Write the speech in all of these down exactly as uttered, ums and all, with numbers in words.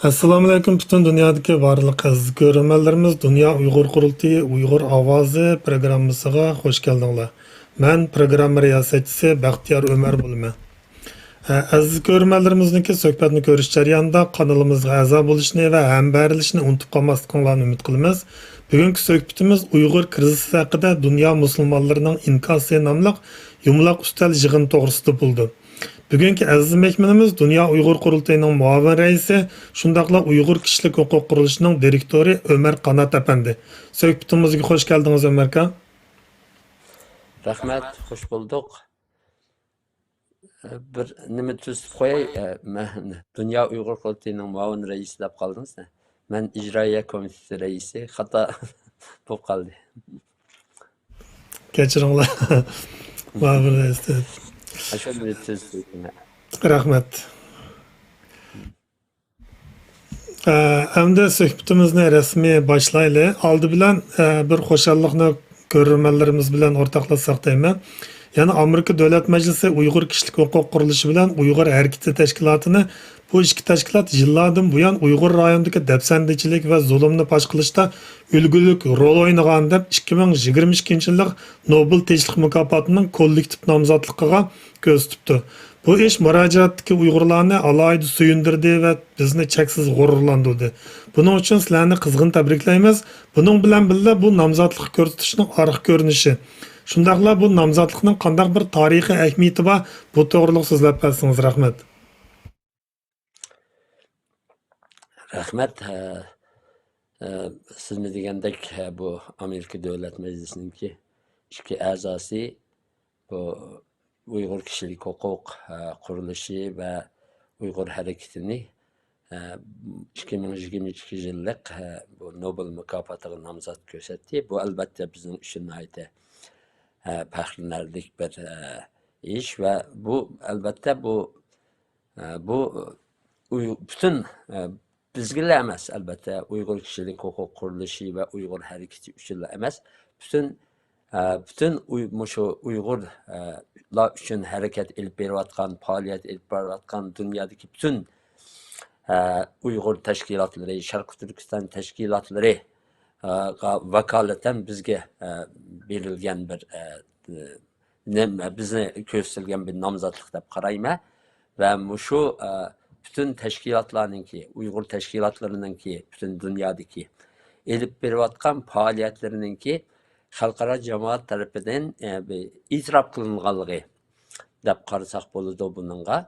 ئەسسالامۇئەلەيكۇم، پۈتۈن دۇنيادىكى بارلىق ئەزىز كۆرۈرمەنلىرىمىز، دۇنيا ئۇيغۇر قۇرۇلتىيى ئۇيغۇر ئاۋازى پروگراممىسىغا خوش كەلدىڭلار. مەن پروگرامما رىياسەتچىسى بەختىيار ئۆمەر بولىمەن. ئە، ئەزىز كۆرۈرمەنلىرىمىزنىڭكى سۆھبەتنى كۆرۈش جەريانىدا قانىلىمىزغا ئەزا بولۇشنى ۋە ھەمبەھىرلىشىشنى ئۇنتۇپ قالماسلىقىڭلارنى ئۈمىد قىلىمىز. بۈگۈنكى سۆھبىتىمىز ئۇيغۇر كىرىزىسى ھەققىدە دۇنيا مۇسۇلمانلىرىنىڭ ئىنكاسى ناملىق يۇمىلاق ئۈستەل يىغىنى توغرىسىدا بولىدۇ. بۈگۈنكى ئەزىز مېھمىنىمىز دۇنيا ئۇيغۇر قۇرۇلتىيىنىڭ مۇئاۋىن رەئىسى، شۇنداقلا ئۇيغۇر كىشىلىك ھوقۇق قۇرۇلۇشىنىڭ دىرېكتورى ئۆمەر قانات ئەپەندى. سۆھبىتىمىزگە خوش كەلدىڭىز، ئۆمەركا. رەھمەت، خوش بولدۇق. بىر نېمە تۈزىتىپ قوياي، مەن دۇنيا ئۇيغۇر قۇرۇلتىيىنىڭ مۇئاۋىن رەئىسى دەپ قالدىڭىز. مەن ئىجرائىيە كومىتېتى رەئىسى، خاتا بولۇپ قالدى. كەچۈرۈڭلار. مۇئاۋىن رەئىس دەپ. ئاشۇ بىر تۈز. رەھمەت. ئە، ئەمدى سۆھبىتىمىزنى رەسمىي باشلايلى. ئالدى بىلەن، ئە، بىر خۇشاللىقنى كۆرۈرمەنلىرىمىز بىلەن ئورتاقلاشساق دەيمەن. يەنى ئامېرىكا دۆلەت مەجلىسى ئۇيغۇر كىشىلىك ھوقۇق قۇرۇلۇشى بىلەن ئۇيغۇر ھەرىكىتى تەشكىلاتىنى، بۇ ئىككى تەشكىلات يىللاردىن بۇيان ئۇيغۇر رايونىدىكى دەپسەندىچىلىك ۋە زۇلۇمنى پاش قىلىشتا ئۈلگىلىك رول ئوينىغان دەپ، ئىككى مىڭ يىگىرمە ئىككىنچى يىللىق نوبېل تىنچلىق مۇكاپاتىنىڭ كوللېكتىپ نامزاتلىقىغا كۆرسىتىپتۇ. بۇ ئىش مۇراجىئاتتىكى ئۇيغۇرلارنى ئالاھىدە سۆيۈندۈردى ۋە بىزنى چەكسىز غۇرۇرلاندۇردى. بۇنىڭ ئۈچۈن سىلەرنى قىزغىن تەبرىكلەيمىز. بۇنىڭ بىلەن بىللە، بۇ نامزاتلىق كۆرسىتىشنىڭ ئارقا كۆرۈنۈشى، شۇنداقلا بۇ نامزاتلىقنىڭ قانداق بىر تارىخىي ئەھمىيىتى بار، بۇ توغرىلىق سۆزلەپ بەرسىڭىز. رەھمەت. رەھمەت. ھە، ھە، سىزمۇ دېگەندەك، ھە، بۇ ئامېرىكا دۆلەت مەجلىسىنىڭكى ئىككى ئەزاسى بۇ ئۇيغۇر كىشىلىك ھوقۇق، ھە، قۇرۇلۇشى ۋە ئۇيغۇر ھەرىكىتىنى، ھە، ئىككى مىڭ يىگىرمە ئىككى يىللىق، ھە، بۇ نوبېل مۇكاپاتىغا نامزات كۆرسەتتى. بۇ، ئەلۋەتتە، بىزنىڭ ئۈچۈن ناھايىتى، ھە، پەخىرلىنەرلىك بىر، ھە، ئىش ۋە بۇ، ئەلۋەتتە، بۇ ئە، بۇ، ئۇي-، پۈتۈن، ئە، بىزگىلا ئەمەس، ئەلۋەتتە، ئۇيغۇر كىشىلىك ھوقۇق قۇرۇلۇشى ۋە ئۇيغۇر ھەرىكىتى ئۈچۈنلا ئەمەس، پۈتۈن، ئە، پۈتۈن ئۇي-، مۇشۇ ئۇيغۇر، ئە، لار ئۈچۈن ھەرىكەت ئېلىپ بېرىۋاتقان، پائالىيەت ئېلىپ بېرىۋاتقان دۇنيادىكى پۈتۈن، ئە، ئۇيغۇر تەشكىلاتلىرى، شەرقىي تۈركىستان تەشكىلاتلىرى، ئە، غا ۋاكالىتەن بىزگە، ئە، بېرىلگەن بىر، ئە، نېمە، بىزنى كۆرسىتىلگەن بىر نامزاتلىق دەپ قارايمەن. ۋە مۇشۇ، ئە، پۈتۈن تەشكىلاتلارنىڭكى، ئۇيغۇر تەشكىلاتلىرىنىڭكى، پۈتۈن دۇنيادىكى ئېلىپ بېرىۋاتقان پائالىيەتلىرىنىڭكى خەلقئارا جامائەت تەرىپىدىن، ئە، بىر ئېتىراپ قىلىنغانلىقى دەپ قارىساق بولىدۇ بۇنىڭغا.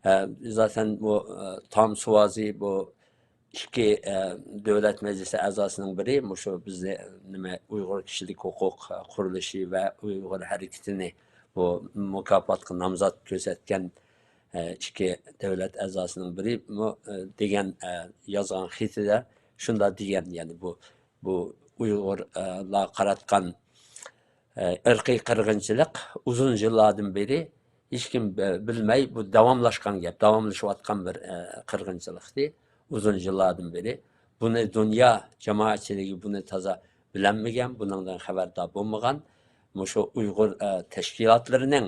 ئە، زاتەن بۇ، ئە، تام سۇۋازى بۇ ئىككى، ئە، دۆلەت مەجلىسى ئەزاسىنىڭ بىرى مۇشۇ بىزنى، نېمە، ئۇيغۇر كىشىلىك ھوقۇق قۇرۇلۇشى ۋە ئۇيغۇر ھەرىكىتىنى بۇ مۇكاپاتقا نامزات كۆرسەتكەن، ئە، ئىككى دۆلەت ئەزاسىنىڭ بىرى مۇ-، ئە، دېگەن، ئە، يازغان خېتىدە شۇنداق دېگەن، يەنى بۇ، بۇ ئۇيغۇر، ئە، لارغا قاراتقان ئىرقىي قىرغىنچىلىق ئۇزۇن يىللاردىن بېرى ھېچكىم بىلمەي، بۇ داۋاملاشقان گەپ، داۋاملىشىۋاتقان بىر، ئە، قىرغىنچىلىقتى ئۇزۇن يىللاردىن بېرى. بۇنى دۇنيا جامائەتچىلىكى بۇنى تازا بىلەلمىگەن، بۇنىڭدىن خەۋەردار بولمىغان. مۇشۇ ئۇيغۇر، ئە، تەشكىلاتلىرىنىڭ،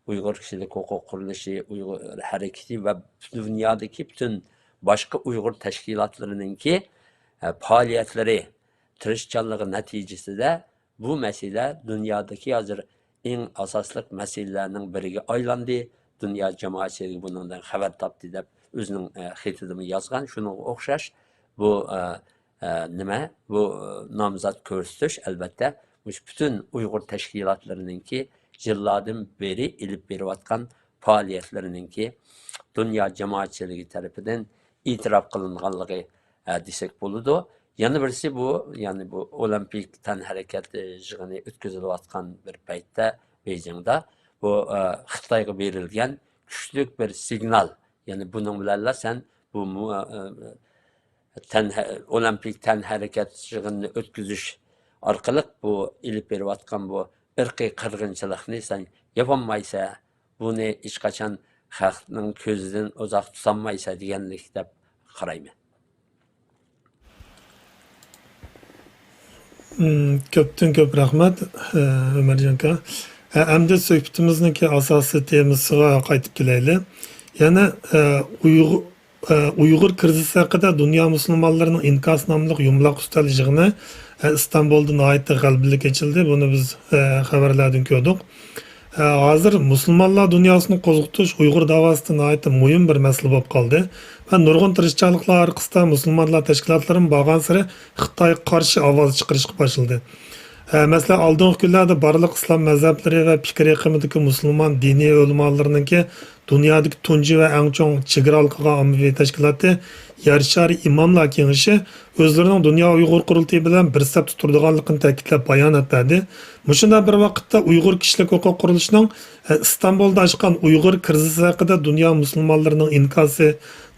ئۇيغۇر كىشىلىك ھوقۇق قۇرۇلۇشى، ئۇيغۇر ھەرىكىتى ۋە دۇنيادىكى پۈتۈن باشقا ئۇيغۇر تەشكىلاتلىرىنىڭكى، ئە، پائالىيەتلىرى، تىرىشچانلىقى نەتىجىسىدە بۇ مەسىلە دۇنيادىكى ھازىر ئەڭ ئاساسلىق مەسىلىلەرنىڭ بىرىگە ئايلاندى. دۇنيا جامائەتچىلىكى بۇنىڭدىن خەۋەر تاپتى دەپ ئۆزىنىڭ، ئە، خېتىدىمۇ يازغان. شۇنىڭغا ئوخشاش بۇ، ئە، ئە، نېمە؟ بۇ، ئە، نامزات كۆرسىتىش، ئەلۋەتتە، مۇشۇ پۈتۈن ئۇيغۇر تەشكىلاتلىرىنىڭكى يىللاردىن بېرى ئېلىپ بېرىۋاتقان پائالىيەتلىرىنىڭكى دۇنيا جامائەتچىلىكى تەرىپىدىن ئېتىراپ قىلىنغانلىقى، ئە، دېسەك بولىدۇ. يەنە بىرسى بۇ، يەنى بۇ ئولىمپىك تەنھەرىكەت، ئە، يىغىنى ئۆتكۈزۈلۈۋاتقان بىر پەيتتە بېيجىڭدا بۇ، ئە، خىتايغا بېرىلگەن كۈچلۈك بىر سىگنال. يەنى بۇنىڭ بىلەنلا سەن بۇ مۇ-، ئە، تەنھە-، ئولىمپىك تەنھەرىكەت يىغىنىنى ئۆتكۈزۈش ئارقىلىق بۇ ئېلىپ بېرىۋاتقان بۇ ئىرقىي قىرغىنچىلىقنى سەن ياپالمايسەن، بۇنى ھېچقاچان خەقنىڭ كۆزىدىن ئۇزاق تۇتالمايسەن دېگەنلىك دەپ قارايمەن. مم، كۆپتىن كۆپ رەھمەت، ئە، ئۆمەرجان ئاكا. ئە، ئەمدى سۆھبىتىمىزنىڭكى ئاساسىي تېمىسىغا قايتىپ كېلەيلى. يەنى، ئە، ئۇيغۇ-، ئۇيغۇر كىرىزىسى ھەققىدە دۇنيا مۇسۇلمانلىرىنىڭ ئىنكاسى ناملىق يۇمىلاق ئۈستەل يىغىنى ئىستانبۇلدا ناھايىتى غەلىبىلىك ئېچىلدى. بۇنى بىز خەۋەرلەردىن كۆردۇق. ھازىر مۇسۇلمانلار دۇنياسىنى قوزغىتىش ئۇيغۇر داۋاسىدا ناھايىتى مۇھىم بىر مەسىلە بولۇپ قالدى ۋە نۇرغۇن تىرىشچانلىقلار ئارقىسىدا مۇسۇلمانلار تەشكىلاتلىرىمۇ بارغانسېرى خىتايغا قارشى ئاۋاز چىقىرىشقا باشلىدى. ھە، مەسىلەن، ئالدىنقى كۈنلەردە بارلىق ئىسلام مەزھەپلىرى ۋە پىكىر ئېقىمىدىكى مۇسۇلمان دىنىي ئۆلىمالىرىنىڭكى دۇنيادىكى تۇنجى ۋە ئەڭ چوڭ چېگرا ھالقىغان ئاممىۋى تەشكىلاتى يەر شارى ئىماملار كېڭىشى ئۆزلىرىنىڭ دۇنيا ئۇيغۇر قۇرۇلتىيى بىلەن بىر سەپتە تۇرىدىغانلىقىنى تەكىتلەپ بايانات بەردى. مۇشۇنداق بىر ۋاقىتتا ئۇيغۇر كىشىلىك ھوقۇق قۇرۇلۇشىنىڭ، ئە، ئىستانبۇلدا ئاچقان ئۇيغۇر كىرىزىسى ھەققىدە دۇنيا مۇسۇلمانلىرىنىڭ ئىنكاسى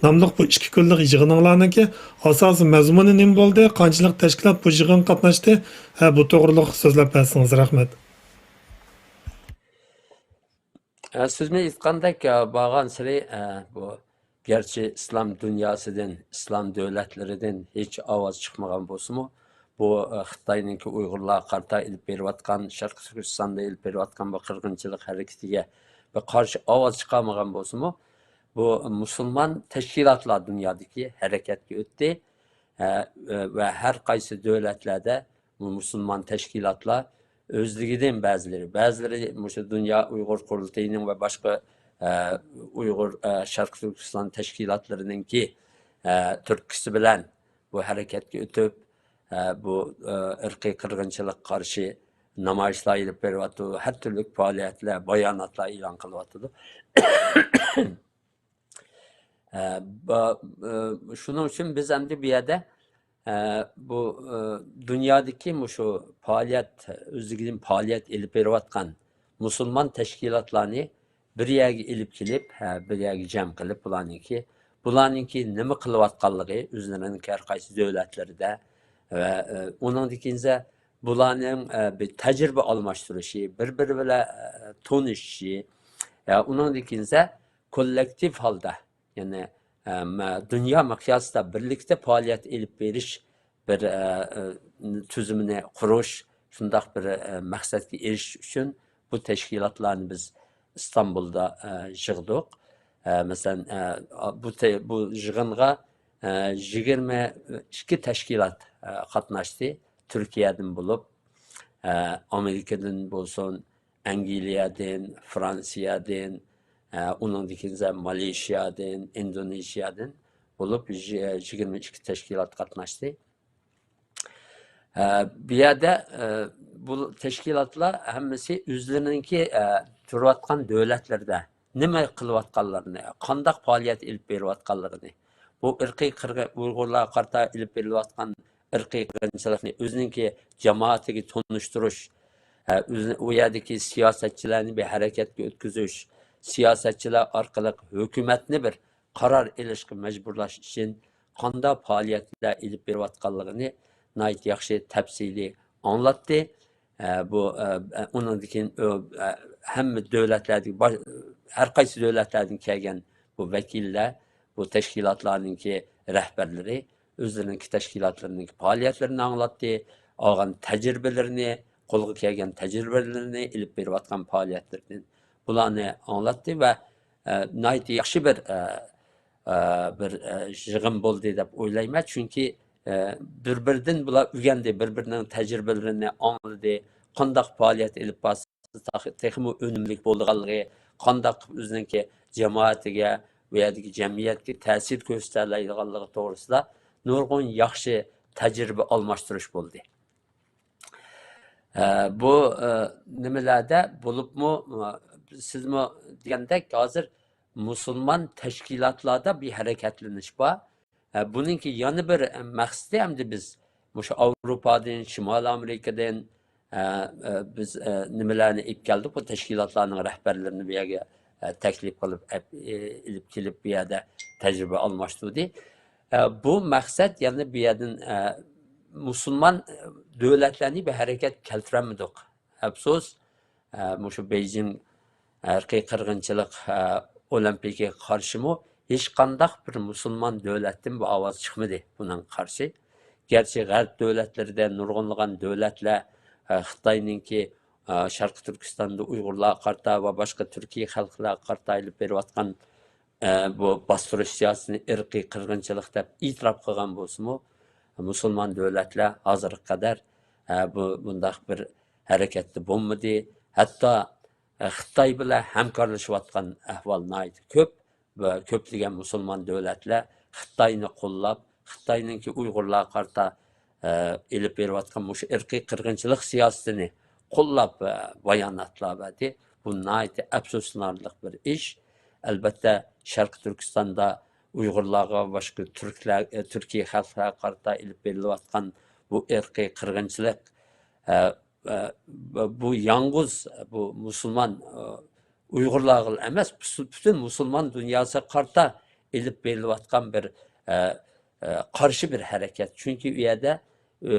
ناملىق بۇ ئىككى كۈنلۈك يىغىنىڭلارنىڭكى ئاساسىي مەزمۇنى نېمە بولدى؟ قانچىلىك تەشكىلات بۇ يىغىنغا قاتناشتى؟ ھە، بۇ توغرىلىق سۆزلەپ بەرسىڭىز، رەھمەت. ئە، سىزمۇ ئېيتقاندەك، ئە، بارغانسېرى، ئە، بۇ گەرچە ئىسلام دۇنياسىدىن، ئىسلام دۆلەتلىرىدىن ھېچ ئاۋاز چىقمىغان بولسىمۇ، بۇ، ئە، خىتاينىڭكى ئۇيغۇرلارغا قارىتا ئېلىپ بېرىۋاتقان، شەرقىي تۈركىستاندا ئېلىپ بېرىۋاتقان بۇ قىرغىنچىلىق ھەرىكىتىگە بىر قارشى ئاۋاز چىقارمىغان بولسىمۇ، بۇ مۇسۇلمان تەشكىلاتلار دۇنيادىكى ھەرىكەتكە ئۆتتى. ئە، ئە، ۋە ھەر قايسى دۆلەتلەردە بۇ مۇسۇلمان تەشكىلاتلار ئۆزلۈكىدىن بەزىلىرى، بەزىلىرى مۇشۇ دۇنيا ئۇيغۇر قۇرۇلتىيىنىڭ ۋە باشقا، ئە، ئۇيغۇر، ئە، شەرقىي تۈركىستان تەشكىلاتلىرىنىڭكى، ئە، تۈرتكىسى بىلەن بۇ ھەرىكەتكە ئۆتۈپ، ئە، بۇ، ئە، ئىرقىي قىرغىنچىلىققا قارشى نامايىشلار ئېلىپ بېرىۋاتىدۇ، ھەر تۈرلۈك پائالىيەتلەر، باياناتلار ئېلان قىلىۋاتىدۇ. ئە، با-، ئە، شۇنىڭ ئۈچۈن بىز ئەمدى بۇ يەردە، ئە، بۇ، ئە، دۇنيادىكى مۇشۇ پائالىيەت، ئۆزلۈكىدىن پائالىيەت ئېلىپ بېرىۋاتقان مۇسۇلمان تەشكىلاتلارنى بىر يەرگە ئېلىپ كېلىپ، ھە، بىر يەرگە جەم قىلىپ، بۇلارنىڭكى، بۇلارنىڭكى نېمە قىلىۋاتقانلىقى، ئۆزلىرىنىڭكى ھەر قايسى دۆلەتلىرىدە ۋە، ئە، ئۇنىڭدىن كېيىن بۇلارنىڭ، ئە، بىر تەجرىبە ئالماشتۇرۇشى، بىر-بىرى بىلەن، ئە، تونۇشۇشى، ئە، ئۇنىڭدىن كېيىن كوللېكتىپ ھالدا، يەنى، ئە، مە-، دۇنيا مىقياسىدا بىرلىكتە پائالىيەت ئېلىپ بېرىش بىر، ئە، ئە، تۈزۈمىنى قۇرۇش، شۇنداق بىر، ئە، مەقسەتكە ئېرىشىش ئۈچۈن بۇ تەشكىلاتلارنى بىز ئىستانبۇلدا، ئە، يىغدۇق. ئە، مەسىلەن، ئە، بۇ تە-، بۇ يىغىنغا، ئە، يىگىرمە ئىككى تەشكىلات، ئە، قاتناشتى. تۈركىيەدىن بولۇپ، ئە، ئامېرىكىدىن بولسۇن، ئەنگلىيەدىن، فرانسىيەدىن، ئە، ئۇنىڭدىن كېيىن مالېيشىيادىن، ئىندونېزىيەدىن بولۇپ يىگىرمە ئىككى تەشكىلات قاتناشتى. ئە، بۇ يەردە، ئە، بۇ تەشكىلاتلار ھەممىسى ئۆزلىرىنىڭكى، ئە، تۇرۇۋاتقان دۆلەتلىرىدە نېمە قىلىۋاتقانلىرىنى، قانداق پائالىيەت ئېلىپ بېرىۋاتقانلىقىنى، بۇ ئىرقىي قىرغىن، ئۇيغۇرلارغا قارىتا ئېلىپ بېرىلىۋاتقان ئىرقىي قىرغىنچىلىقنى ئۆزىنىڭكى جامائىتىگە تونۇشتۇرۇش، ئە، ئۆزىنى، ئۇ يەردىكى سىياسەتچىلەرنى بىر ھەرىكەتكە ئۆتكۈزۈش، سىياسەتچىلەر ئارقىلىق ھۆكۈمەتنى بىر قارار ئېلىشقا مەجبۇرلاش ئۈچۈن قانداق پائالىيەتلەر ئېلىپ بېرىۋاتقانلىقىنى ناھايىتى ياخشى تەپسىلىي ئاڭلاتتى. ئە، بۇ، ئە، ئە، ئۇنىڭدىن كېيىن، ئۆ-، ئە، ھەممە دۆلەتلەردىكى باش-، ھەر قايسى دۆلەتلەردىن كەلگەن بۇ ۋەكىللەر بۇ تەشكىلاتلارنىڭكى رەھبەرلىرى ئۆزلىرىنىڭكى تەشكىلاتلىرىنىڭكى پائالىيەتلىرىنى ئاڭلاتتى، ئالغان تەجرىبىلىرىنى، قولغا كەلگەن تەجرىبىلىرىنى، ئېلىپ بېرىۋاتقان پائالىيەتلىرىدىن بۇلارنى ئاڭلاتتى ۋە، ئە، ناھايىتى ياخشى بىر، ئە، ئە، بىر، ئە، يىغىن بولدى دەپ ئويلايمەن. چۈنكى، ئە، بىر-بىرىدىن بۇلار ئۆگەندى، بىر-بىرىنىڭ تەجرىبىلىرىنى ئاڭلىدى، قانداق پائالىيەت ئېلىپ بارسا تېخ-، تېخىمۇ ئۈنۈملۈك بولىدىغانلىقى، قانداق قىلىپ ئۆزىنىڭكى جامائىتىگە، بۇ يەردىكى جەمئىيەتكە تەسىر كۆرسىتەلەيدىغانلىقى توغرىسىدا نۇرغۇن ياخشى تەجرىبە ئالماشتۇرۇش بولدى. ئە، بۇ، ئە، نېمىلەردە بولۇپمۇ، ئە، سىزمۇ دېگەندەك، ھازىر مۇسۇلمان تەشكىلاتلاردا بىر ھەرىكەتلىنىش بار. ئە، بۇنىڭكى يەنە بىر مەقسىتى ئەمدى بىز مۇشۇ ئاۋروپادىن، شىمالىي ئامېرىكىدىن، ئە، ئە، بىز، ئە، نېمىلەرنى ئېلىپ كەلدۇق، بۇ تەشكىلاتلارنىڭ رەھبەرلىرىنى بۇ يەرگە، ئە، تەكلىپ قىلىپ، ئەپ-، ئېلىپ كېلىپ، بۇ يەردە تەجرىبە ئالماشتۇردى. ئە، بۇ مەقسەت يەنى بۇ يەردىن، ئە، مۇسۇلمان دۆلەتلەرنى بىر ھەرىكەتكە كەلتۈرەلمىدۇق. ئەپسۇس، ئە، مۇشۇ بېيجىڭ ئىرقىي قىرغىنچىلىق، ئە، ئولىمپىكىغا قارشىمۇ ھېچقانداق بىر مۇسۇلمان دۆلەتتىن بۇ ئاۋاز چىقمىدى بۇنىڭغا قارشى. گەرچە غەرب دۆلەتلىرىدە نۇرغۇنلىغان دۆلەتلەر، ئە، خىتاينىڭكى، ئە، شەرقىي تۈركىستاندا ئۇيغۇرلارغا قارىتا ۋە باشقا تۈركىي خەلقلەرگە قارىتا ئېلىپ بېرىۋاتقان ئە، بۇ باستۇرۇش سىياسىتىنى ئىرقىي قىرغىنچىلىق دەپ ئېتىراپ قىلغان بولسىمۇ، مۇسۇلمان دۆلەتلەر ھازىرغا قەدەر، ئە، بۇ، بۇنداق بىر ھەرىكەتتە بولمىدى. ھەتتا، ئە، خىتاي بىلەن ھەمكارلىشىۋاتقان ئەھۋال ناھايىتى كۆپ. ۋە كۆپلىگەن مۇسۇلمان دۆلەتلەر خىتاينى قوللاپ، خىتاينىڭكى ئۇيغۇرلارغا قارىتا، ئە، ئېلىپ بېرىۋاتقان مۇشۇ ئىرقىي قىرغىنچىلىق سىياسىتىنى قوللاپ، ئە، باياناتلار بەردى. بۇ ناھايىتى ئەپسۇسلىنارلىق بىر ئىش. ئەلبەتتە، شەرقىي تۈركىستاندا ئۇيغۇرلارغا، باشقا تۈركلەر، ئە، تۈركىي خەلقلەرگە قارىتا ئېلىپ بېرىلىۋاتقان بۇ ئىرقىي قىرغىنچىلىق، ئە، ئە، بۇ، بۇ يالغۇز بۇ مۇسۇلمان، ئە، ئۇيغۇرلارغىلا ئەمەس، پۈتۈن مۇسۇلمان دۇنياسىغا قارىتا ئېلىپ بېرىلىۋاتقان بىر، ئە، ئە، قارشى بىر ھەرىكەت. چۈنكى ئۇ يەردە، ئە،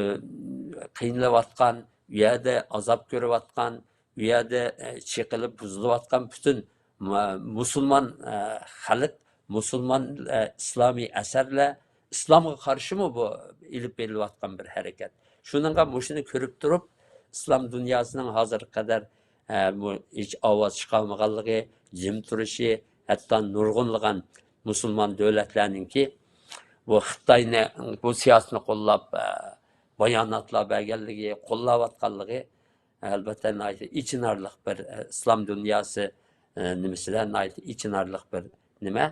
قىينىلىۋاتقان، ئۇ يەردە ئازاب كۆرۈۋاتقان، ئۇ يەردە، ئە، چېقىلىپ بۇزۇلۇۋاتقان پۈتۈن مۇ-، مۇسۇلمان، ئە، خەلق، مۇسۇلمان، ئە، ئىسلامىي ئەسەرلەر، ئىسلامغا قارشىمۇ بۇ ئېلىپ بېرىلىۋاتقان بىر ھەرىكەت. شۇنىڭغا مۇشۇنى كۆرۈپ تۇرۇپ، ئىسلام دۇنياسىنىڭ ھازىرغا قەدەر، ئە، بۇ ھېچ ئاۋاز چىقارمىغانلىقى، جىم تۇرۇشى، ھەتتا نۇرغۇنلىغان مۇسۇلمان دۆلەتلەرنىڭكى بۇ خىتاينى، بۇ سىياسىتىنى قوللاپ، ئە، باياناتلار بەرگەنلىكى، قوللاۋاتقانلىقى، ئەلبەتتە، ناھايىتى ئېچىنارلىق بىر، ئە، ئىسلام دۇنياسى، ئە، نېمىسىدە ناھايىتى ئېچىنارلىق بىر نېمە.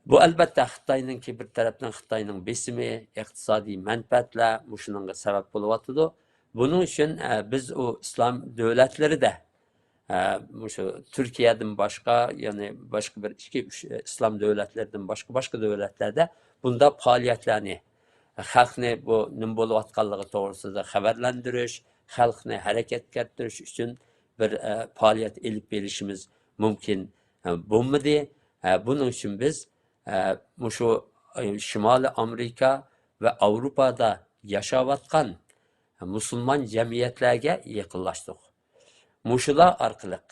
بۇ، ئەلبەتتە، خىتاينىڭكى بىر تەرەپتىن خىتاينىڭ بېسىمى، ئىقتىسادىي مەنپەئەتلەر مۇشۇنىڭغا سەۋەب بولۇۋاتىدۇ. بۇنىڭ ئۈچۈن، ئە، بىز ئۇ ئىسلام دۆلەتلىرىدە، ئە، مۇشۇ تۈركىيەدىن باشقا، يەنى باشقا بىر ئىككى، ئۈچ، ئە، ئىسلام دۆلەتلىرىدىن باشقا، باشقا دۆلەتلەردە بۇنداق پائالىيەتلەرنى، خەلقنى بۇ نېمە بولۇۋاتقانلىقى توغرىسىدا خەۋەرلەندۈرۈش، خەلقنى ھەرىكەتكە كەلتۈرۈش ئۈچۈن بىر، ئە، پائالىيەت ئېلىپ بېرىشىمىز مۇمكىن، ئە، بولمىدى. ئە، بۇنىڭ ئۈچۈن بىز، ئە، مۇشۇ، ئە، شىمالىي ئامېرىكا ۋە ئاۋروپادا ياشاۋاتقان مۇسۇلمان جەمئىيەتلەرگە يېقىنلاشتۇق. مۇشۇلار ئارقىلىق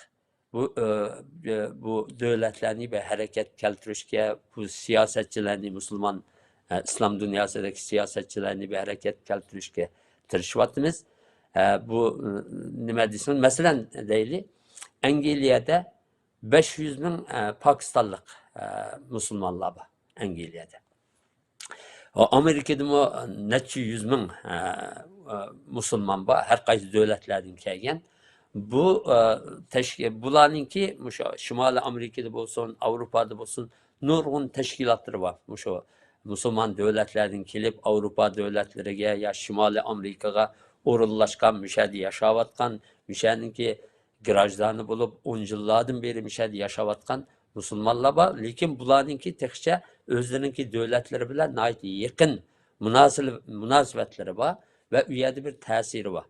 بۇ، ئە، بۇ دۆلەتلەرنى بىر ھەرىكەتكە كەلتۈرۈشكە، بۇ سىياسەتچىلەرنى، مۇسۇلمان، ئە، ئىسلام دۇنياسىدىكى سىياسەتچىلەرنى بىر ھەرىكەتكە كەلتۈرۈشكە تىرىشىۋاتىمىز. ئە، بۇ، ئە، نېمە دېسۇن، مەسىلەن، دەيلى، ئەنگلىيەدە بەش يۈز مىڭ، ئە، پاكىستانلىق، ئە، مۇسۇلمانلار بار ئەنگلىيەدە. ئامېرىكىدىمۇ نەچچە يۈز مىڭ، ئە، ئە، مۇسۇلمان بار، ھەر قايسى دۆلەتلەردىن كەلگەن. بۇ، ئە، تەشكىل، بۇلارنىڭكى مۇشۇ شىمالىي ئامېرىكىدا بولسۇن، ئاۋروپادا بولسۇن، نۇرغۇن تەشكىلاتلىرى بار. مۇشۇ مۇسۇلمان دۆلەتلەردىن كېلىپ، ئاۋروپا دۆلەتلىرىگە يا شىمالىي ئامېرىكىغا ئورۇنلاشقان، مۇشۇ يەردە ياشاۋاتقان، مۇشۇ يەرنىڭكى گراژدانى بولۇپ، ئون يىللاردىن بېرى مۇشۇ يەردە ياشاۋاتقان مۇسۇلمانلار بار. لېكىن بۇلارنىڭكى تېخىچە ئۆزلىرىنىڭكى دۆلەتلىرى بىلەن ناھايىتى يېقىن مۇناسىل-، مۇناسىۋەتلىرى بار ۋە ئۇ يەردە بىر تەسىرى بار.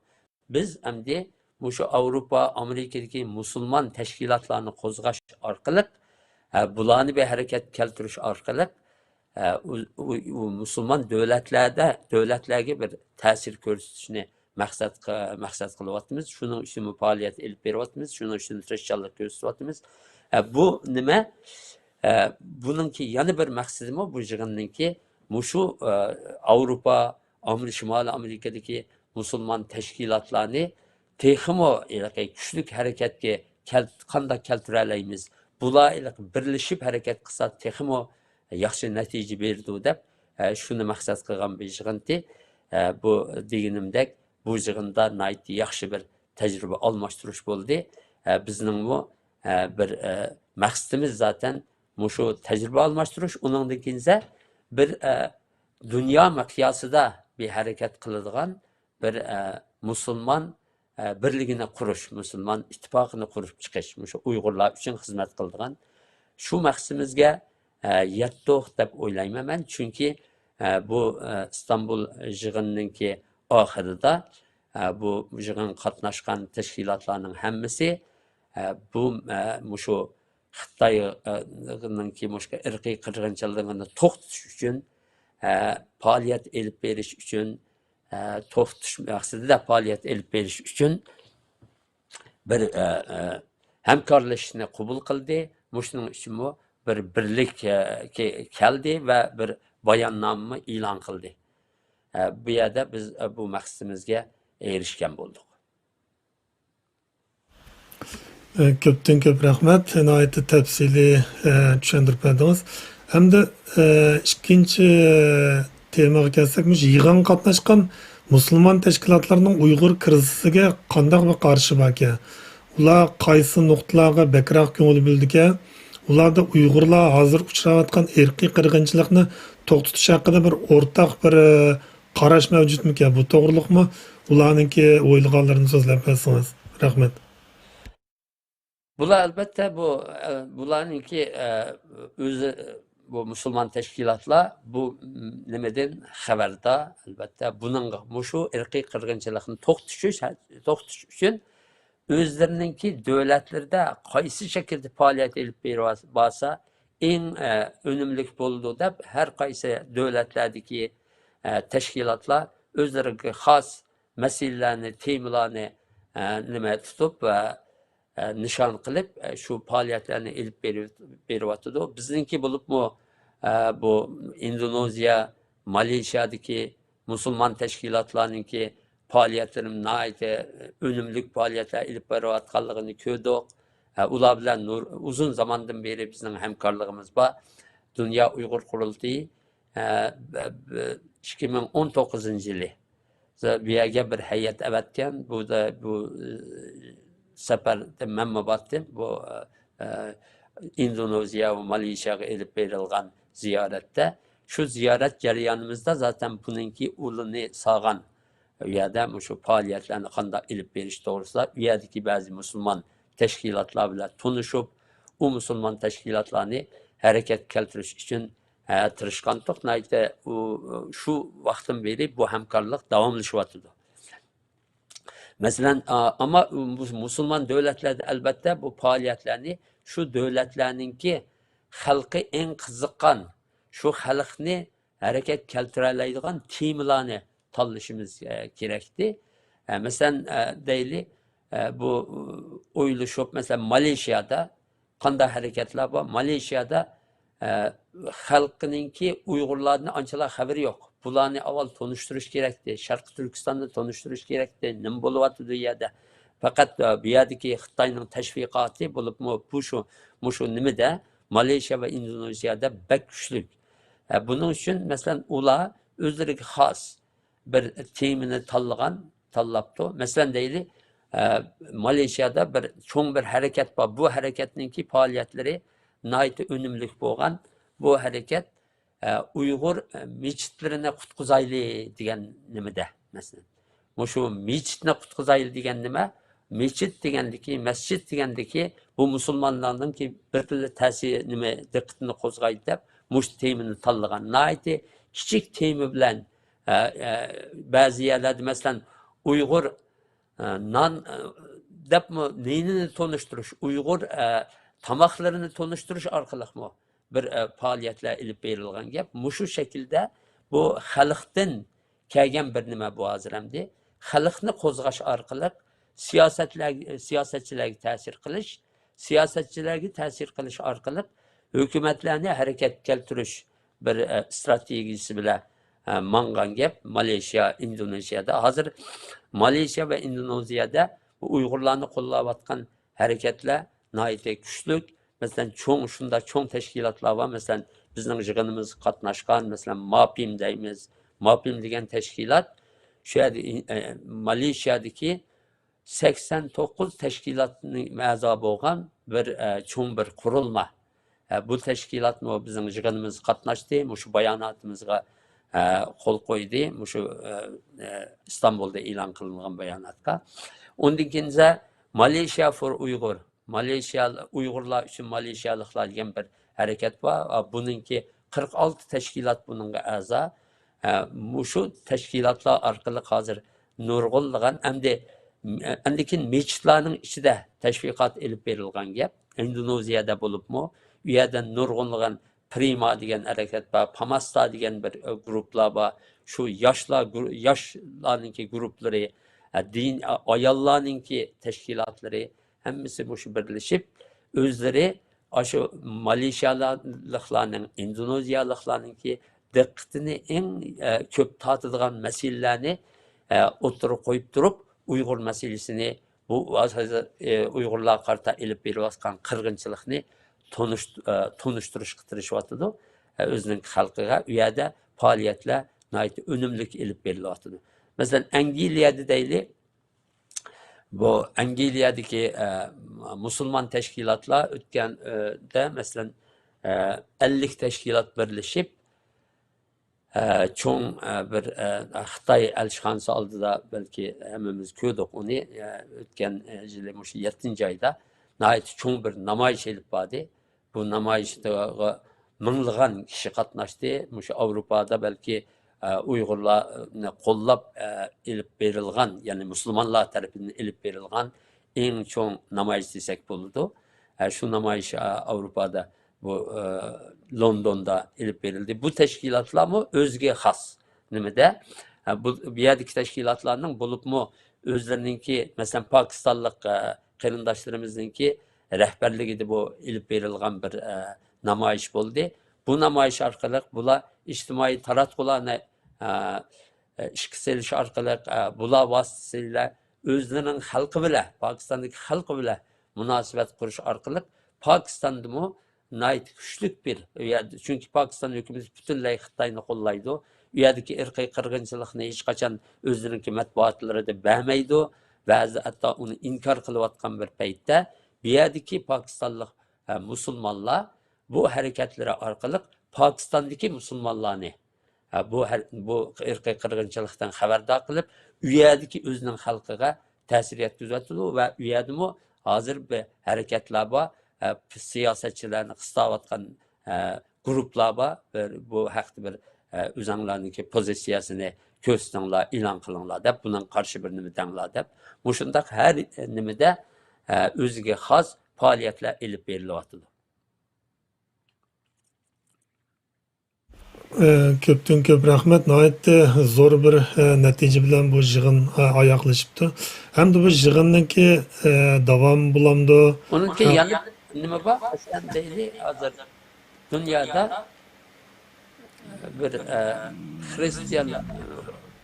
بىز ئەمدى مۇشۇ ئاۋروپا، ئامېرىكىدىكى مۇسۇلمان تەشكىلاتلارنى قوزغاش ئارقىلىق، ھە، بۇلارنى بىر ھەرىكەتكە كەلتۈرۈش ئارقىلىق، ئە، ئۇ، ئۇ، ئۇ مۇسۇلمان دۆلەتلەردە، دۆلەتلەرگە بىر تەسىر كۆرسىتىشنى مەقسەت قى-، مەقسەت قىلىۋاتىمىز. شۇنىڭ ئۈچۈنمۇ پائالىيەت ئېلىپ بېرىۋاتىمىز. شۇنىڭ ئۈچۈن تىرىشچانلىق كۆرسىتىۋاتىمىز. ئە، بۇ نېمە؟ ئە، بۇنىڭكى يەنە بىر مەقسىتىمۇ بۇ يىغىننىڭكى مۇشۇ، ئە، ئاۋروپا، ئامېرىكا، شىمالىي ئامېرىكىدىكى مۇسۇلمان تەشكىلاتلارنى تېخىمۇ ھېلىقى كۈچلۈك ھەرىكەتكە كەل-، قانداق كەلتۈرەلەيمىز؟ بۇلار ھېلىقى بىرلىشىپ ھەرىكەت قىلسا تېخىمۇ ياخشى نەتىجە بېرىدۇ دەپ، ئە، شۇنى مەقسەت قىلغان بىر يىغىنتى. ئە، بۇ دېگىنىمدەك، بۇ يىغىندا ناھايىتى ياخشى بىر تەجرىبە ئالماشتۇرۇش بولدى. ئە، بىزنىڭمۇ، ئە، بىر، ئە، مەقسىتىمىز زاتەن مۇشۇ تەجرىبە ئالماشتۇرۇش. ئۇنىڭدىن كېيىن بىر، ئە، دۇنيا مىقياسىدا بىر ھەرىكەت قىلىدىغان بىر، ئە، مۇسۇلمان، ئە، بىرلىكىنى قۇرۇش، مۇسۇلمان ئىتتىپاقىنى قۇرۇپ چىقىش، مۇشۇ ئۇيغۇرلار ئۈچۈن خىزمەت قىلىدىغان شۇ مەقسىتىمىزگە، ئە، يەتتۇق دەپ ئويلايمەن مەن. چۈنكى، ئە، بۇ، ئە، ئىستانبۇل يىغىنىنىڭكى ئاخىرىدا، ئە، بۇ يىغىنغا قاتناشقان تەشكىلاتلارنىڭ ھەممىسى، ئە، بۇ، ئە، مۇشۇ خىتاي، ئە، نىڭكى مۇشۇ ئىرقىي قىرغىنچىلىقىنى توختىتىش ئۈچۈن، ئە، پائالىيەت ئېلىپ بېرىش ئۈچۈن، ئە، توختىتىش مەقسىتىدە پائالىيەت ئېلىپ بېرىش ئۈچۈن بىر، ئە، ئە، ھەمكارلىشىشنى قوبۇل قىلدى. مۇشۇنىڭ ئۈچۈنمۇ بىر بىرلىك، ئە، كە-، كەلدى ۋە بىر باياننامىمۇ ئېلان قىلدى. ئە، بۇ يەردە بىز، ئە، بۇ مەقسىتىمىزگە ئېرىشكەن بولدۇق. ئە، كۆپتىن كۆپ رەھمەت. ناھايىتى تەپسىلىي، ئە، چۈشەندۈرۈپ بەردىڭىز. ئەمدى، ئە، ئىككىنچى تېمىغا كەلسەك، مۇشۇ يىغىنغا قاتناشقان مۇسۇلمان تەشكىلاتلارنىڭ ئۇيغۇر كىرىزىسىگە قانداق بىر قارىشى باركەن؟ ئۇلار قايسى نۇقتىلارغا بەكرەك كۆڭۈل بۆلىدىكەن؟ ئۇلاردا ئۇيغۇرلار ھازىر ئۇچراۋاتقان ئىرقىي قىرغىنچىلىقنى توختىتىش ھەققىدە بىر ئورتاق بىر، ئە، قاراش مەۋجۇتمىكەن؟ بۇ توغرىلىقمۇ ئۇلارنىڭكى ئويلىغانلىرىنى سۆزلەپ بەرسىڭىز. رەھمەت. بۇلار ئەلۋەتتە بۇ، ئە، بۇلارنىڭكى، ئە، ئۆزى، بۇ مۇسۇلمان تەشكىلاتلار بۇ، م، نېمىدىن خەۋەردار. ئەلۋەتتە بۇنىڭغا، مۇشۇ ئىرقىي قىرغىنچىلىقنى توختىتىش، توختىتىش ئۈچۈن ئۆزلىرىنىڭكى دۆلەتلىرىدە قايسى شەكىلدە پائالىيەت ئېلىپ بېرىپ بارسا ئەڭ، ئە، ئۈنۈملۈك بولىدۇ دەپ ھەر قايسى دۆلەتلەردىكى، ئە، تەشكىلاتلار ئۆزلىرىگە خاس مەسىلىلەرنى، تېمىلارنى، ئە، نېمە تۇتۇپ ۋە، ئە، نىشان قىلىپ، ئە، شۇ پائالىيەتلەرنى ئېلىپ بېرىپ، بېرىۋاتىدۇ. بىزنىڭكى بولۇپمۇ، ئە، بۇ ئىندونېزىيە، مالېزىيەدىكى مۇسۇلمان تەشكىلاتلارنىڭكى پائالىيەتلىرىمۇ ناھايىتى ئۈنۈملۈك پائالىيەتلەر ئېلىپ بېرىۋاتقانلىقىنى كۆردۇق. ئە، ئۇلار بىلەن نۇر-، ئۇزۇن زاماندىن بېرى بىزنىڭ ھەمكارلىقىمىز بار. دۇنيا ئۇيغۇر قۇرۇلتىيى، ئە، ب-، ب-، ئىككى مىڭ ئون توققۇزىنچى يىلى بۇ يەرگە بىر ھەيئەت ئەۋەتكەن. بۇ دا، بۇ، ئى، سەپەردە مەنمۇ بارتتىم. بۇ، ئە، ئىندونېزىيە ۋە مالېزىيەگە ئېلىپ بېرىلغان زىيارەتتە. شۇ زىيارەت جەريانىمىزدا زاتەن بۇنىڭكى ئۇلىنى سالغان. ئۇ يەردە مۇشۇ پائالىيەتلەرنى قانداق ئېلىپ بېرىش توغرىسىدا ئۇ يەردىكى بەزى مۇسۇلمان تەشكىلاتلار بىلەن تونۇشۇپ، ئۇ مۇسۇلمان تەشكىلاتلارنى ھەرىكەتكە كەلتۈرۈش ئۈچۈن، ئە، تىرىشقانتۇق. ناھايىتى ئۇ، شۇ ۋاقىتتىن بېرى بۇ ھەمكارلىق داۋاملىشىۋاتىدۇ. مەسىلەن، ئا-، ئەمما مۇ-، مۇسۇلمان دۆلەتلەردە ئەلۋەتتە بۇ پائالىيەتلەرنى شۇ دۆلەتلەرنىڭكى خەلقى ئەڭ قىزىققان، شۇ خەلقنى ھەرىكەتكە كەلتۈرەلەيدىغان تېمىلارنى تاللىشىمىز، ئە، كېرەكتى. ئە، مەسىلەن، ئە، دەيلى، ئە، بۇ، ئويلىشىپ، مەسىلەن، مالېزىيەدە قانداق ھەرىكەتلەر بار؟ مالېزىيەدە، ئە، خەلقىنىڭكى ئۇيغۇرلاردىن ئانچىلا خەۋىرى يوق. بۇلارنى ئاۋۋال تونۇشتۇرۇش كېرەكتى. شەرقىي تۈركىستاننى تونۇشتۇرۇش كېرەكتى. نېمە بولۇۋاتىدۇ ئۇ يەردە؟ پەقەت، ئە، بۇ يەردىكى خىتاينىڭ تەشۋىقاتى بولۇپمۇ بۇ شۇ، مۇشۇ نېمىدە، مالېزىيە ۋە ئىندونېزىيەدە بەك كۈچلۈك. ئە، بۇنىڭ ئۈچۈن، مەسىلەن، ئۇلار ئۆزلىرىگە خاس بىر تېمىنى تاللىغان، تاللاپتۇ. مەسىلەن، دەيلى، ئە، مالېزىيەدە بىر چوڭ بىر ھەرىكەت بار. بۇ ھەرىكەتنىڭكى پائالىيەتلىرى ناھايىتى ئۈنۈملۈك بولغان. بۇ ھەرىكەت، ئە، ئۇيغۇر، ئە، مېچىتلىرىنى قۇتقۇزايلى دېگەن نېمىدە، مەسىلەن. مۇشۇ مېچىتنى قۇتقۇزايلى دېگەن نېمە؟ مېچىت دېگەندىكى، مەسچىت دېگەندىكى بۇ مۇسۇلمانلارنىڭكى بىر پەللە تەسىر، نېمە، دىققىتىنى قوزغايدۇ دەپ مۇشۇ تېمىنى تاللىغان. ناھايىتى كىچىك تېما بىلەن، ئە، ئە، بەزى يەرلەردە، مەسىلەن، ئۇيغۇر، ئە، نان، ئە، دەپمۇ نېنىنى تونۇشتۇرۇش، ئۇيغۇر، ئە، تاماقلىرىنى تونۇشتۇرۇش ئارقىلىقمۇ بىر، ئە، پائالىيەتلەر ئېلىپ بېرىلغان گەپ. مۇشۇ شەكىلدە بۇ خەلقتىن كەلگەن بىر نېمە بۇ ھازىر ئەمدى. خەلقنى قوزغاش ئارقىلىق سىياسەتلەر، سىياسەتچىلەرگە تەسىر قىلىش، سىياسەتچىلەرگە تەسىر قىلىش ئارقىلىق ھۆكۈمەتلەرنى ھەرىكەتكە كەلتۈرۈش بىر، ئە، ئىستراتېگىيىسى بىلەن، ئە، ماڭغان گەپ مالېزىيە، ئىندونېزىيەدە. ھازىر مالېزىيە ۋە ئىندونېزىيەدە بۇ ئۇيغۇرلارنى قوللاۋاتقان ھەرىكەتلەر ناھايىتى كۈچلۈك. مەسىلەن، چوڭ، شۇنداق چوڭ تەشكىلاتلار بار. مەسىلەن، بىزنىڭ يىغىنىمىزغا قاتناشقان، مەسىلەن، ماپىم دەيمىز. ماپىم دېگەن تەشكىلات شۇ يەردە، ئى-، ئە، مالېزىيەدىكى سەكسەن توققۇز تەشكىلاتنىڭ ئەزا بولغان بىر، ئە، چوڭ بىر قۇرۇلما. ئە، بۇ تەشكىلاتمۇ بىزنىڭ يىغىنىمىزغا قاتناشتى، مۇشۇ باياناتىمىزغا، ئە، قول قويدى، مۇشۇ، ئە، ئە، ئىستانبۇلدا ئېلان قىلىنغان باياناتقا. ئۇندىن كېيىن مالېزىيە فور ئۇيغۇر، مالېزىيە، ئۇيغۇرلار ئۈچۈن مالېزىيەلىكلار دېگەن بىر ھەرىكەت بار. ئا، بۇنىڭكى قىرىق ئالتە تەشكىلات بۇنىڭغا ئەزا. ئە، مۇشۇ تەشكىلاتلار ئارقىلىق ھازىر نۇرغۇنلىغان ئەمدى، ئەندىن كېيىن مېچىتلارنىڭ ئىچىدە تەشۋىقات ئېلىپ بېرىلغان گەپ. ئىندونېزىيەدە بولۇپمۇ، ئۇ يەردە نۇرغۇنلىغان پرىما دېگەن ھەرىكەت بار، پاماستا دېگەن بىر، ئە، گۇرۇپپىلار بار. شۇ ياشلار گۇر-، ياشلارنىڭكى گۇرۇپپىلىرى، ئە، دىن، ئە، ئاياللارنىڭكى تەشكىلاتلىرى، ھەممىسى مۇشۇ بىرلىشىپ، ئۆزلىرى ئاشۇ مالېزىيالىقلارنىڭ، ئىندونېزىيالىقلارنىڭكى دىققىتىنى ئەڭ، ئە، كۆپ تارتىدىغان مەسىلىلەرنى، ئە، ئوتتۇرىغا قويۇپ تۇرۇپ، ئۇيغۇر مەسىلىسىنى بۇ ھازىر، ئە، ئۇيغۇرلارغا قارىتا ئېلىپ بېرىلىۋاتقان قىرغىنچىلىقنى تونۇش-، ئە، تونۇشتۇرۇشقا تىرىشىۋاتىدۇ. ئە، ئۆزىنىڭ خەلقىگە ئۇ يەردە پائالىيەتلەر ناھايىتى ئۈنۈملۈك ئېلىپ بېرىلىۋاتىدۇ. مەسىلەن، ئەنگلىيەدە دەيلى، بۇ ئەنگلىيەدىكى، ئە، مۇسۇلمان تەشكىلاتلار ئۆتكەن، ئە، دە، مەسىلەن، ئە، ئەللىك تەشكىلات بىرلىشىپ، ئە، چوڭ، ئە، بىر، ئە، خىتاي ئەلچىخانىسى ئالدىدا بەلكى ھەممىمىز كۆردۇق ئۇنى، ئە، ئۆتكەن، ئە، يىلى مۇشۇ يەتتىنچى ئايدا ناھايىتى چوڭ بىر نامايىش ئېلىپ باردى. بۇ نامايىشقا مىڭلىغان كىشى قاتناشتى. مۇشۇ ئاۋروپادا بەلكى، ئە، ئۇيغۇرلارنى قوللاپ، ئە، ئېلىپ بېرىلغان، يەنى مۇسۇلمانلار تەرىپىدىن ئېلىپ بېرىلغان ئەڭ چوڭ نامايىش دېسەك بولىدۇ. ئە، شۇ نامايىش، ئە، ئاۋروپادا، بۇ، ئە، لوندوندا ئېلىپ بېرىلدى. بۇ تەشكىلاتلارمۇ ئۆزىگە خاس نېمىدە، ئە، بۇ، بۇ يەردىكى تەشكىلاتلارنىڭ بولۇپمۇ ئۆزلىرىنىڭكى، مەسىلەن، پاكىستانلىق، ئە، قېرىنداشلىرىمىزنىڭكى رەھبەرلىكىدە بۇ ئېلىپ بېرىلغان بىر، ئە، نامايىش بولدى. بۇ نامايىش ئارقىلىق بۇلار ئىجتىمائىي تاراتقۇلارنى، ئە، ئە، ئىشقا سېلىش ئارقىلىق، ئە، بۇلار ۋاسىتىسىدە ئۆزلىرىنىڭ خەلقى بىلەن، پاكىستاندىكى خەلقى بىلەن مۇناسىۋەت قۇرۇش ئارقىلىق پاكىستاندىمۇ ناھايىتى كۈچلۈك بىر، ئۇ يەردە، چۈنكى پاكىستان ھۆكۈمىتى پۈتۈنلەي خىتاينى قوللايدۇ. ئۇ يەردىكى ئىرقىي قىرغىنچىلىقنى ھېچقاچان ئۆزلىرىنىڭكى مەتبۇئاتلىرىدا بەرمەيدۇ. بەزىدە ھەتتا ئۇنى ئىنكار قىلىۋاتقان بىر پەيتتە، بۇ يەردىكى پاكىستانلىق، ئە، مۇسۇلمانلار بۇ ھەرىكەتلىرى ئارقىلىق پاكىستاندىكى مۇسۇلمانلارنى، ئە، بۇ ھەر-، بۇ ئىرقىي قىرغىنچىلىقتىن خەۋەردار قىلىپ، ئۇ يەردىكى ئۆزىنىڭ خەلقىگە تەسىر يەتكۈزۈۋاتىدۇ ۋە ئۇ يەردىمۇ ھازىر بىر ھەرىكەتلەر بار، ئە، سىياسەتچىلەرنى قىستاۋاتقان، ئە، گۇرۇپپىلار بار. بىر، بۇ ھەقتە بىر، ئە، ئۆزۈڭلارنىڭكى پوزىتسىيەسىنى كۆرسىتىڭلار، ئېلان قىلىڭلار دەپ، بۇنىڭغا قارشى بىر نېمە دەڭلار دەپ، مۇشۇنداق ھەر نېمىدە، ئە، ئۆزىگە خاس پائالىيەتلەر ئېلىپ بېرىلىۋاتىدۇ. ئە، كۆپتىن كۆپ رەھمەت. ناھايىتى زور بىر، ئە، نەتىجە بىلەن بۇ يىغىن، ئە، ئاياغلىشىپتۇ. ھەمدە بۇ يىغىننىڭكى، ئە، داۋامى بولامدۇ؟ ئۇنىڭكى ئە، يەنە نېمە بار؟ مەسىلەن، دەيلى ھازىر دۇنيادا بىر، ئە، خرىستىيان،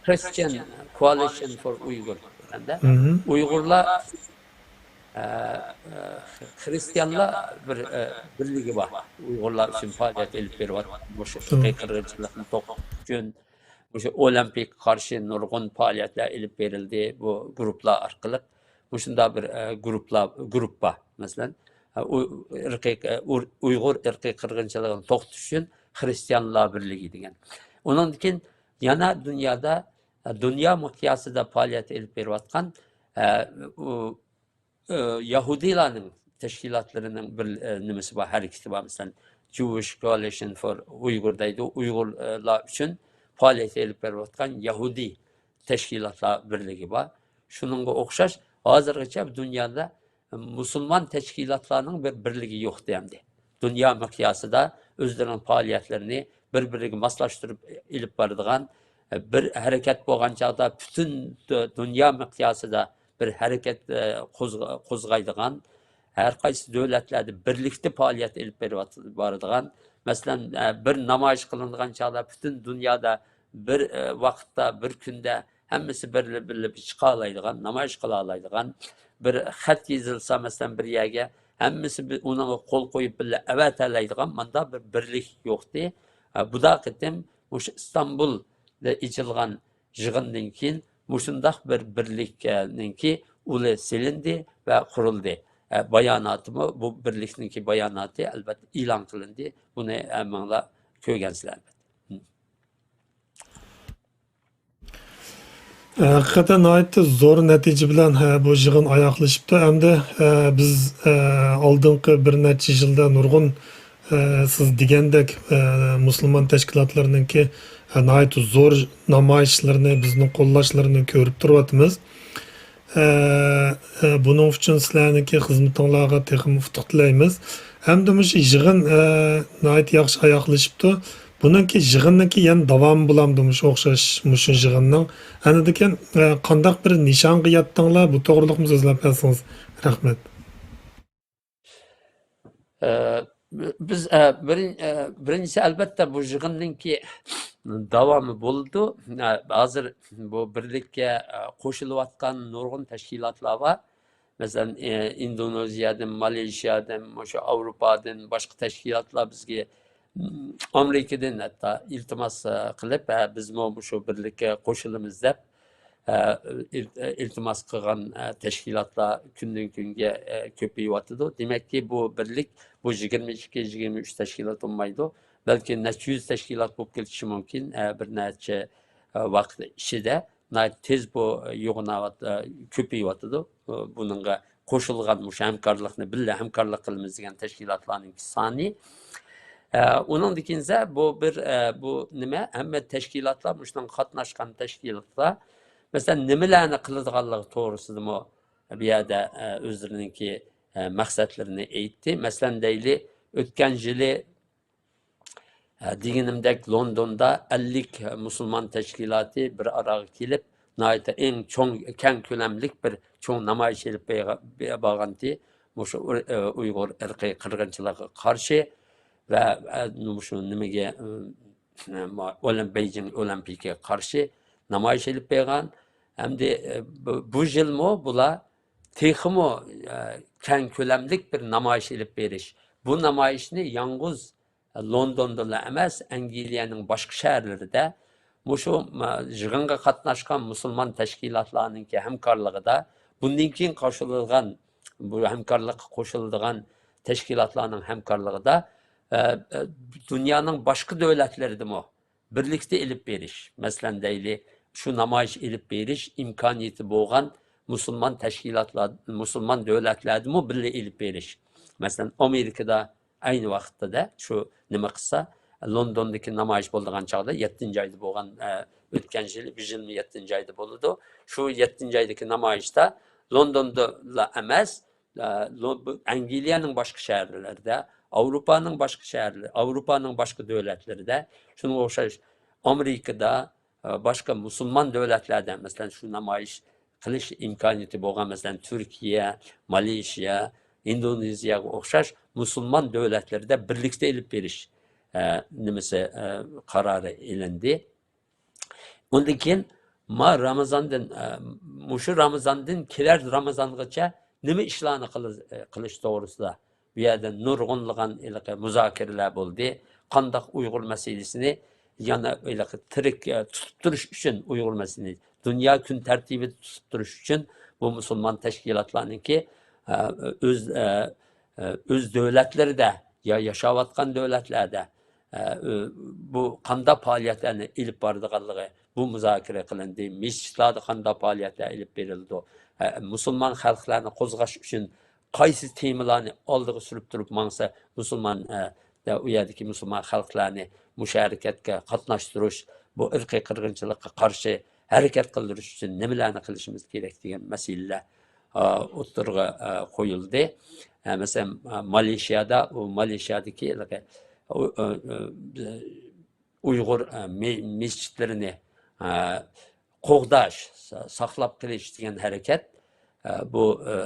Christian Coalition for Uyghur دېگەندە، ئۇيغۇرلار، ئە، ئە، خرىستىيانلار بىر، ئە، بىرلىكى بار. ئۇيغۇرلار ئۈچۈن پائالىيەت ئېلىپ بېرىۋاتقان، مۇشۇ ئىرقىي قىرغىنچىلىقنى توختىتىش ئۈچۈن، مۇشۇ ئولىمپىكقا قارشى نۇرغۇن پائالىيەتلەر ئېلىپ بېرىلدى بۇ گۇرۇپپىلار ئارقىلىق. مۇشۇنداق بىر، ئە، گۇرۇپپىلار، گۇرۇپپا، مەسىلەن، ئە، ئۇ-، ئىرقىي، ئە، ئۇر-، ئۇيغۇر ئىرقىي قىرغىنچىلىقىنى توختىتىش ئۈچۈن خرىستىيانلار بىرلىكى دېگەن. ئۇنىڭدىن كېيىن يەنە دۇنيادا، ئە، دۇنيا مىقياسىدا پائالىيەت ئېلىپ بېرىۋاتقان، ئە، ئۇ، ئە، يەھۇدىيلارنىڭ تەشكىلاتلىرىنىڭ بىر، ئە، نېمىسى بار، ھەرىكىتى بار. مەسىلەن، Jewish Coalition for Uyghur دەيدۇ. ئۇيغۇرلار ئۈچۈن پائالىيەت ئېلىپ بېرىۋاتقان يەھۇدىي تەشكىلاتلار بىرلىكى بار. شۇنىڭغا ئوخشاش، ھازىرغىچە دۇنيادا مۇسۇلمان تەشكىلاتلارنىڭ بىر بىرلىكى يوق ئەمدى. دۇنيا مىقياسىدا ئۆزلىرىنىڭ پائالىيەتلىرىنى بىر-بىرىگە ماسلاشتۇرۇپ ئېلىپ بارىدىغان، بىر ھەرىكەت بولغان چاغدا پۈتۈن دۇ-، دۇنيا مىقياسىدا بىر ھەرىكەت، ئە، قوزغا-، قوزغايدىغان، ھەر قايسى دۆلەتلەردە بىرلىكتە پائالىيەت ئېلىپ بېرىۋات-، بارىدىغان، مەسىلەن، ئە، بىر نامايىش قىلىنىدىغان چاغدا پۈتۈن دۇنيادا بىر، ئە، ۋاقىتتا، بىر كۈندە ھەممىسى بىرلە-، بىرلە چىقالايدىغان، نامايىش قىلالايدىغان، بىر خەت يېزىلسا، مەسىلەن، بىر يەرگە، ھەممىسى بىر ئۇنىڭغا قول قويۇپ بىللە ئەۋەتەلەيدىغان مانداق بىر بىرلىك يوقتى. ئە، بۇدا قېتىم مۇشۇ ئىستانبۇلدا ئېچىلغان يىغىندىن كېيىن مۇشۇنداق بىر بىرلىكنىڭكى ئۇلى سېلىندى ۋە قۇرۇلدى. ئە، باياناتىمۇ، بۇ بىرلىكنىڭكى باياناتى، ئەلۋەتتە، ئېلان قىلىندى. بۇنى ھەممىڭلار كۆرگەنسىلەر، ئەلۋەتتە. ھەقىقەتەن ناھايىتى زور نەتىجە بىلەن، ھە، بۇ يىغىن ئاياغلىشىپتۇ. ئەمدى، ھە، بىز، ھە، ئالدىنقى بىر نەچچە يىلدا نۇرغۇن، ھە، سىز دېگەندەك، ھە، مۇسۇلمان تەشكىلاتلىرىنىڭكى، ھە، ناھايىتى زور نامايىشلىرىنى، بىزنىڭ قوللاشلىرىنى كۆرۈپ تۇرۇۋاتىمىز. ھە، ھە، بۇنىڭ ئۈچۈن سىلەرنىڭكى خىزمىتىڭلارغا تېخىمۇ ئۇتۇق تىلەيمىز. ھەمدە مۇشۇ يىغىن، ھە، ناھايىتى ياخشى ئاياغلىشىپتۇ. بۇنىڭكى يىغىننىڭكى يەنە داۋامى بولامدۇ مۇشۇ ئوخشاش، مۇشۇ يىغىننىڭ؟ ئەنىدىكىن، ئە، قانداق بىر نىشانغا يەتتىڭلار؟ بۇ توغرىلىقمۇ سۆزلەپ بەرسىڭىز. رەھمەت. ئە، بىز، ئە، بىرىن-، ئە، بىرىنچىسى، ئەلۋەتتە، بۇ يىغىننىڭكى داۋامى بولىدۇ. ئە، ھازىر بۇ بىرلىككە، ئە، قوشۇلۇۋاتقان نۇرغۇن تەشكىلاتلار بار. مەسىلەن، ئى، ئىندونېزىيەدىن، مالايشىيەدىن، مۇشۇ ئاۋروپادىن باشقا تەشكىلاتلار بىزگە، ئىم، ئامېرىكىدىن ھەتتا ئىلتىماس، ئە، قىلىپ، ھە، بىزمۇ مۇشۇ بىرلىككە قوشۇلىمىز دەپ، ئە، ئىل-، ئىلتىماس قىلغان، ئە، تەشكىلاتلار كۈندىن كۈنگە، ئە، كۆپىيىۋاتىدۇ. دېمەككى، بۇ بىرلىك، بۇ يىگىرمە ئىككى، يىگىرمە ئۈچ تەشكىلات بولمايدۇ. بەلكى نەچچە يۈز تەشكىلات بولۇپ كېتىشى مۇمكىن، ئە، بىر نەچچە، ئە، ۋاقىت ئىچىدە. ناھايىتى تېز بۇ يوغىناۋات-، كۆپىيىۋاتىدۇ. بۇنىڭغا قوشۇلغان مۇشۇ ھەمكارلىقنى، بىللە ھەمكارلىق قىلىمىز دېگەن تەشكىلاتلارنىڭ سانى. ئۇنىڭدىن كېيىن بۇ بىر، بۇ نېمە، ھەممە تەشكىلاتلار مۇشۇنىڭغا قاتناشقان تەشكىلاتلار، مەسىلەن، نېمىلەرنى قىلىدىغانلىقى توغرىسىدىمۇ بۇ يەردە ئۆزلىرىنىڭكى مەقسەتلىرىنى ئېيتتى. مەسىلەن، دەيلى، ئۆتكەن يىلى ھە، دېگىنىمدەك، لوندوندا ئەللىك مۇسۇلمان تەشكىلاتى بىر ئاراغا كېلىپ، ناھايىتى ئەڭ چوڭ، كەڭ كۆلەملىك بىر چوڭ نامايىش ئېلىپ بېغا-، بارغانتى، مۇشۇ ئۇر-، ئۇيغۇر ئىرقىي قىرغىنچىلىقىغا قارشى ۋە، ئە، مۇشۇ نېمىگە، ئە، ئولىم-، بېيجىڭ ئولىمپىكىغا قارشى نامايىش ئېلىپ بارغان. ئەمدى، ئە، بۇ، بۇ يىلمۇ بۇلار تېخىمۇ، ئە، كەڭ كۆلەملىك بىر نامايىش ئېلىپ بېرىش. بۇ نامايىشنى يالغۇز لوندوندىلا ئەمەس، ئەنگلىيەنىڭ باشقا شەھەرلىرىدە مۇشۇ، ما، يىغىنغا قاتناشقان مۇسۇلمان تەشكىلاتلارنىڭكى ھەمكارلىقىدا، بۇندىن كېيىن قوشۇلىدىغان، بۇ ھەمكارلىققا قوشۇلىدىغان تەشكىلاتلارنىڭ ھەمكارلىقىدا، ئە، ئە، دۇنيانىڭ باشقا دۆلەتلىرىدىمۇ بىرلىكتە ئېلىپ بېرىش. مەسىلەن، دەيلى، شۇ نامايىش ئېلىپ بېرىش ئىمكانىيىتى بولغان مۇسۇلمان تەشكىلاتلار، مۇسۇلمان دۆلەتلەردىمۇ بىللە ئېلىپ بېرىش. مەسىلەن، ئامېرىكىدا ئەينى ۋاقىتتا شۇ نېمە قىلسا، لوندوندىكى نامايىش بولىدىغان چاغدا، يەتتىنچى ئايدا بولغان، ئە، ئۆتكەن يىل، بۇ يىلمۇ يەتتىنچى ئايدا بولىدۇ. شۇ يەتتىنچى ئايدىكى نامايىشتا لوندوندىلا ئەمەس، ئە، لو-، بۇ ئەنگلىيەنىڭ باشقا شەھەرلىرىدە، ئاۋروپانىڭ باشقا شەھەرلىرى، ئاۋروپانىڭ باشقا دۆلەتلىرىدە، شۇنىڭغا ئوخشاش ئامېرىكىدا، ئە، باشقا مۇسۇلمان دۆلەتلەردە، مەسىلەن، شۇ نامايىش قىلىش ئىمكانىيىتى بولغان، مەسىلەن، تۈركىيە، مالايشىيا، ئىندونېزىيەگە ئوخشاش مۇسۇلمان دۆلەتلىرىدە بىرلىكتە ئېلىپ بېرىش، ئە، نېمىسى، ئە، قارارى ئېلىندى. ئۇندىن كېيىن ما رامىزاندىن، ئە، مۇشۇ رامىزاندىن كېلەر رامىزانغىچە نېمە ئىشلارنى قىلىز-، قىلىش توغرىسىدا بۇ يەردە نۇرغۇنلىغان ھېلىقى مۇزاكىرىلەر بولدى. قانداق ئۇيغۇر مەسىلىسىنى يەنە ھېلىقى تىرىك، ئە، تۇتۇپ تۇرۇش ئۈچۈن، ئۇيغۇر مەسىلىسىنى دۇنيا كۈن تەرتىبىدە تۇتۇپ تۇرۇش ئۈچۈن بۇ مۇسۇلمان تەشكىلاتلارنىڭكى، ئە، ئۆز، ئە، ئە، ئۆز دۆلەتلىرىدە يا ياشاۋاتقان دۆلەتلەردە، ئە، ئۆ-، بۇ قانداق پائالىيەتلەرنى ئېلىپ بارىدىغانلىقى، بۇ مۇزاكىرە قىلىندى. مەسچىتلاردا قانداق پائالىيەتلەر ئېلىپ بېرىلىدۇ؟ ئە، مۇسۇلمان خەلقلەرنى قوزغاش ئۈچۈن قايسى تېمىلارنى ئالدىغا سۈرۈپ تۇرۇپ ماڭسا، مۇسۇلمان، ئە، ئە، ئۇ يەردىكى مۇسۇلمان خەلقلەرنى مۇشۇ ھەرىكەتكە قاتناشتۇرۇش، بۇ ئىرقىي قىرغىنچىلىققا قارشى ھەرىكەت قىلدۇرۇش ئۈچۈن نېمىلەرنى قىلىشىمىز كېرەك دېگەن مەسىلىلەر، ئا، ئوتتۇرىغا، ئا، قويۇلدى. ئە، مەسىلەن، ئا، مالېيشىيادا، ئۇ مالېيشىيادىكى، ئۇ، ئۇ، ئۇ، ئۇيغۇر، ئە، مە-، مەسچىتلىرىنى، ئە، قوغداش، سا-، ساقلاپ قېلىش دېگەن ھەرىكەت، ئە، بۇ، ئە،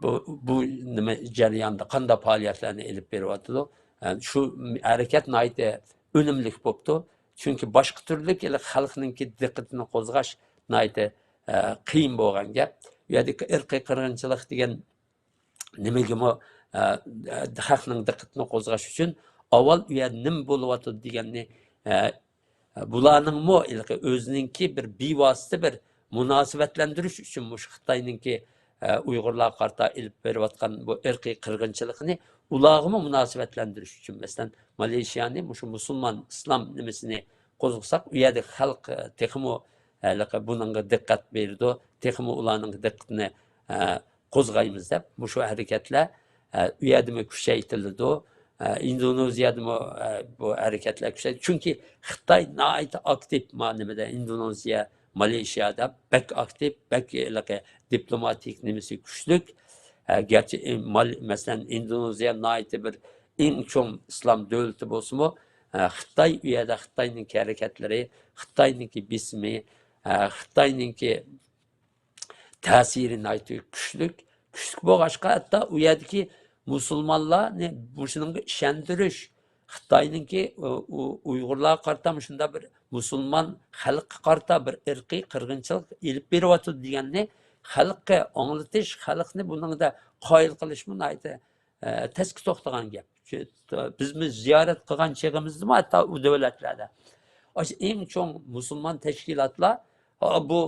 بۇ، بۇ نېمە جەرياندا قانداق پائالىيەتلەرنى ئېلىپ بېرىۋاتىدۇ؟ ئە، شۇ ھەرىكەت ناھايىتى ئۈنۈملۈك بوپتۇ. چۈنكى باشقا تۈرلۈك خەلقنىڭكى دىققىتىنى قوزغاش ناھايىتى، ئە، قىيىن بولغان گەپ. ئۇ يەردىكى ئىرقىي قىرغىنچىلىق دېگەن نېمىگىمۇ، ئە، خەقنىڭ دىققىتىنى قوزغاش ئۈچۈن ئاۋۋال ئۇ يەردە نېمە بولۇۋاتىدۇ دېگەننى، ئە، بۇلارنىڭمۇ ھېلىقى ئۆزىنىڭكى بىر بىۋاسىتە بىر مۇناسىۋەتلەندۈرۈش ئۈچۈن مۇشۇ خىتاينىڭكى، ئە، ئۇيغۇرلارغا قارىتا ئېلىپ بېرىۋاتقان بۇ ئىرقىي قىرغىنچىلىقىنى ئۇلارغىمۇ مۇناسىۋەتلەندۈرۈش ئۈچۈن، مەسىلەن، مالايشىيانى مۇشۇ مۇسۇلمان ئىسلام نېمىسىنى قوزغىساق، ئۇ يەردىكى خەلق، ئە، تېخىمۇ ھېلىقى بۇنىڭغا دىققەت بېرىدۇ، تېخىمۇ ئۇلارنىڭ دىققىتىنى، ئە، قوزغايمىز دەپ، مۇشۇ ھەرىكەتلەر، ئە، ئۇ يەردىمۇ كۈچەيتىلىدۇ. ئە، ئىندونېزىيەدىمۇ، ئە، بۇ ھەرىكەتلەر كۈچەيدى. چۈنكى خىتاي ناھايىتى ئاكتىپ، ما نېمىدە، ئىندونېزىيە، مالېيشىيادا بەك ئاكتىپ، بەك ھېلىقى دىپلوماتىك نېمىسى كۈچلۈك. ئە، گەرچە ئىن-، مال-، مەسىلەن، ئىندونېزىيە ناھايىتى بىر ئەڭ چوڭ ئىسلام دۆلىتى بولسىمۇ، ئە، خىتاي ئۇ يەردە خىتاينىڭكى ھەرىكەتلىرى، خىتاينىڭكى بېسىمى، ئە، خىتاينىڭكى تەسىرى ناھايىتى كۈچلۈك. كۈچلۈك بولغاچقا، ھەتتا ئۇ يەردىكى مۇسۇلمانلارنى مۇشۇنىڭغا ئىشەندۈرۈش، خىتاينىڭكى ئۇ، ئۇ، ئۇيغۇرلارغا قارىتا مۇشۇنداق بىر مۇسۇلمان خەلققە قارىتا بىر ئىرقىي قىرغىنچىلىق ئېلىپ بېرىۋاتىدۇ دېگەننى خەلققە ئاڭلىتىش، خەلقنى بۇنىڭدا قايىل قىلىشمۇ ناھايىتى، ئە، تەسكە توختىغان گەپ. شۇ، بىزمۇ زىيارەت قىلغان چېغىمىزدىمۇ ھەتتا ئۇ دۆلەتلەردە. ئاشۇ ئەڭ چوڭ مۇسۇلمان تەشكىلاتلار، ئا، بۇ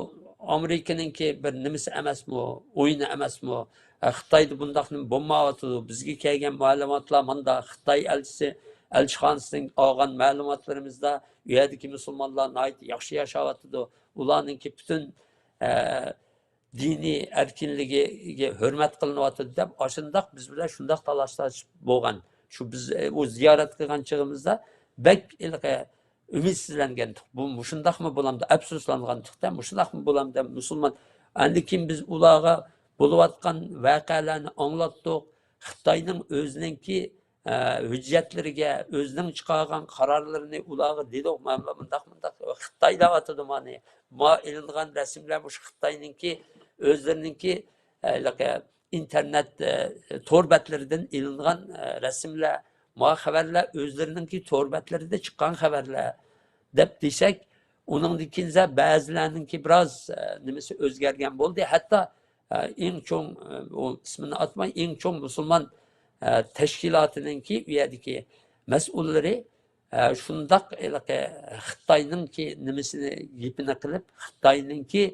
ئامېرىكىنىڭكى بىر نېمىسى ئەمەسمۇ، ئويۇنى ئەمەسمۇ؟ ئە، خىتايدا بۇنداق نېمە بولمايۋاتىدۇ، بىزگە كەلگەن مەلۇماتلار ماندا، خىتاي ئەلچىسى، ئەلچىخانىسىدىن ئالغان مەلۇماتلىرىمىزدا، ئۇ يەردىكى مۇسۇلمانلار ناھايىتى ياخشى ياشاۋاتىدۇ، ئۇلارنىڭكى پۈتۈن، ئە، دىنىي ئەركىنلىكىگە ھۆرمەت قىلىنىۋاتىدۇ دەپ، ئاشۇنداق بىز بىلەن شۇنداق تالاش-تارتىش بولغان. شۇ بىز، ئۇ زىيارەت قىلغان چېغىمىزدا بەك ھېلىقى ئۈمىدسىزلەنگەنتۇق. بۇ مۇشۇنداقمۇ بولامدۇ؟ ئەپسۇسلانغانتۇقتا، مۇشۇنداقمۇ بولامدۇ؟ مۇسۇلمان. ئاندىن كېيىن بىز ئۇلارغا بولۇۋاتقان ۋەقەلەرنى ئاڭلاتتۇق. خىتاينىڭ ئۆزىنىڭكى، ئە، ھۆججەتلىرىگە، ئۆزىنىڭ چىقارغان قارارلىرىنى ئۇلارغا دېدۇق، مانا مۇنداق، مۇنداق، خىتاي دەۋاتىدۇ مانا. ما ئېلىنغان رەسىملەر مۇشۇ خىتاينىڭكى، ئۆزلىرىنىڭكى، ئە، ھېلىقى ئىنتېرنېت، ئە، تور بەتلىرىدىن ئېلىنغان، ئە، رەسىملەر، ما خەۋەرلەر ئۆزلىرىنىڭكى تور بەتلىرىدە چىققان خەۋەرلەر دەپ دېسەك، ئۇنىڭدىن كېيىن بەزىلەرنىڭكى بىراز، ئە، نېمىسى ئۆزگەرگەن بولدى. ھەتتا، ئە، ئەڭ چوڭ، ئە، ئۇ ئىسمىنى ئاتماي، ئەڭ چوڭ مۇسۇلمان، ئە، تەشكىلاتىنىڭكى ئۇ يەردىكى مەسئۇللىرى، ئە، شۇنداق ھېلىقى خىتاينىڭكى نېمىسىنى، گېپىنى قىلىپ، خىتاينىڭكى،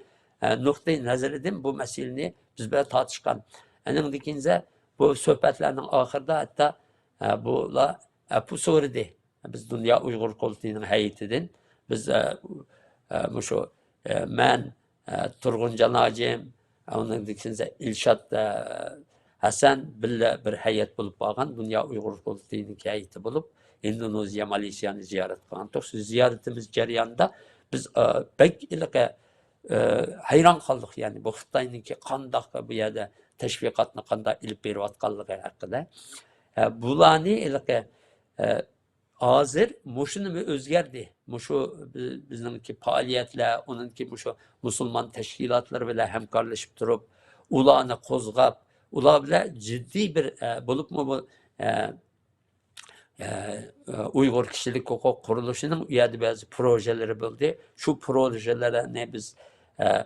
ئە، نۇقتىئى نەزىرىدىن بۇ مەسىلىنى بىز بىلەن تارتىشقان. ئەنىڭدىن كېيىن بۇ سۆھبەتلەرنىڭ ئاخىرىدا ھەتتا، ئە، بۇلار ئەپۇ سورىدى. بىز دۇنيا ئۇيغۇر قۇرۇلتىيىنىڭ ھەيئىتىدىن بىز، ئە، ئە، مۇشۇ، ئە، مەن، ئە، تۇرغۇنجان ھاجىم، ئۇنىڭدىن كېيىن ئىلشات، ئە، ھەسەن بىللە بىر ھەيئەت بولۇپ بارغان، دۇنيا ئۇيغۇر قۇرۇلتىيىنىڭ ھەيئىتى بولۇپ، ئىندونېزىيە، مالېزىيەنى زىيارەت قىلغانتۇق. شۇ زىيارىتىمىز جەريانىدا بىز، ئە، بەك ھېلىقى، ئە، ھەيران قالدۇق، يەنى بۇ خىتاينىڭكى قانداق بۇ يەردە تەشۋىقاتنى قانداق ئېلىپ بېرىۋاتقانلىقى ھەققىدە. ئە، بۇلارنى ھېلىقى، ئە، ھازىر مۇشۇنىمۇ ئۆزگەردى. مۇشۇ بى-، بىزنىڭكى پائالىيەتلەر، ئۇنىڭكى مۇشۇ مۇسۇلمان تەشكىلاتلىرى بىلەن ھەمكارلىشىپ تۇرۇپ، ئۇلارنى قوزغاپ، ئۇلار بىلەن جىددىي بىر، ئە، بولۇپمۇ بۇ، ئە، ئە، ئۇيغۇر كىشىلىك ھوقۇق قۇرۇلۇشىنىڭ ئۇ يەردە بەزى پروژىلىرى بولدى. شۇ پروژىلەرنى بىز، ئە،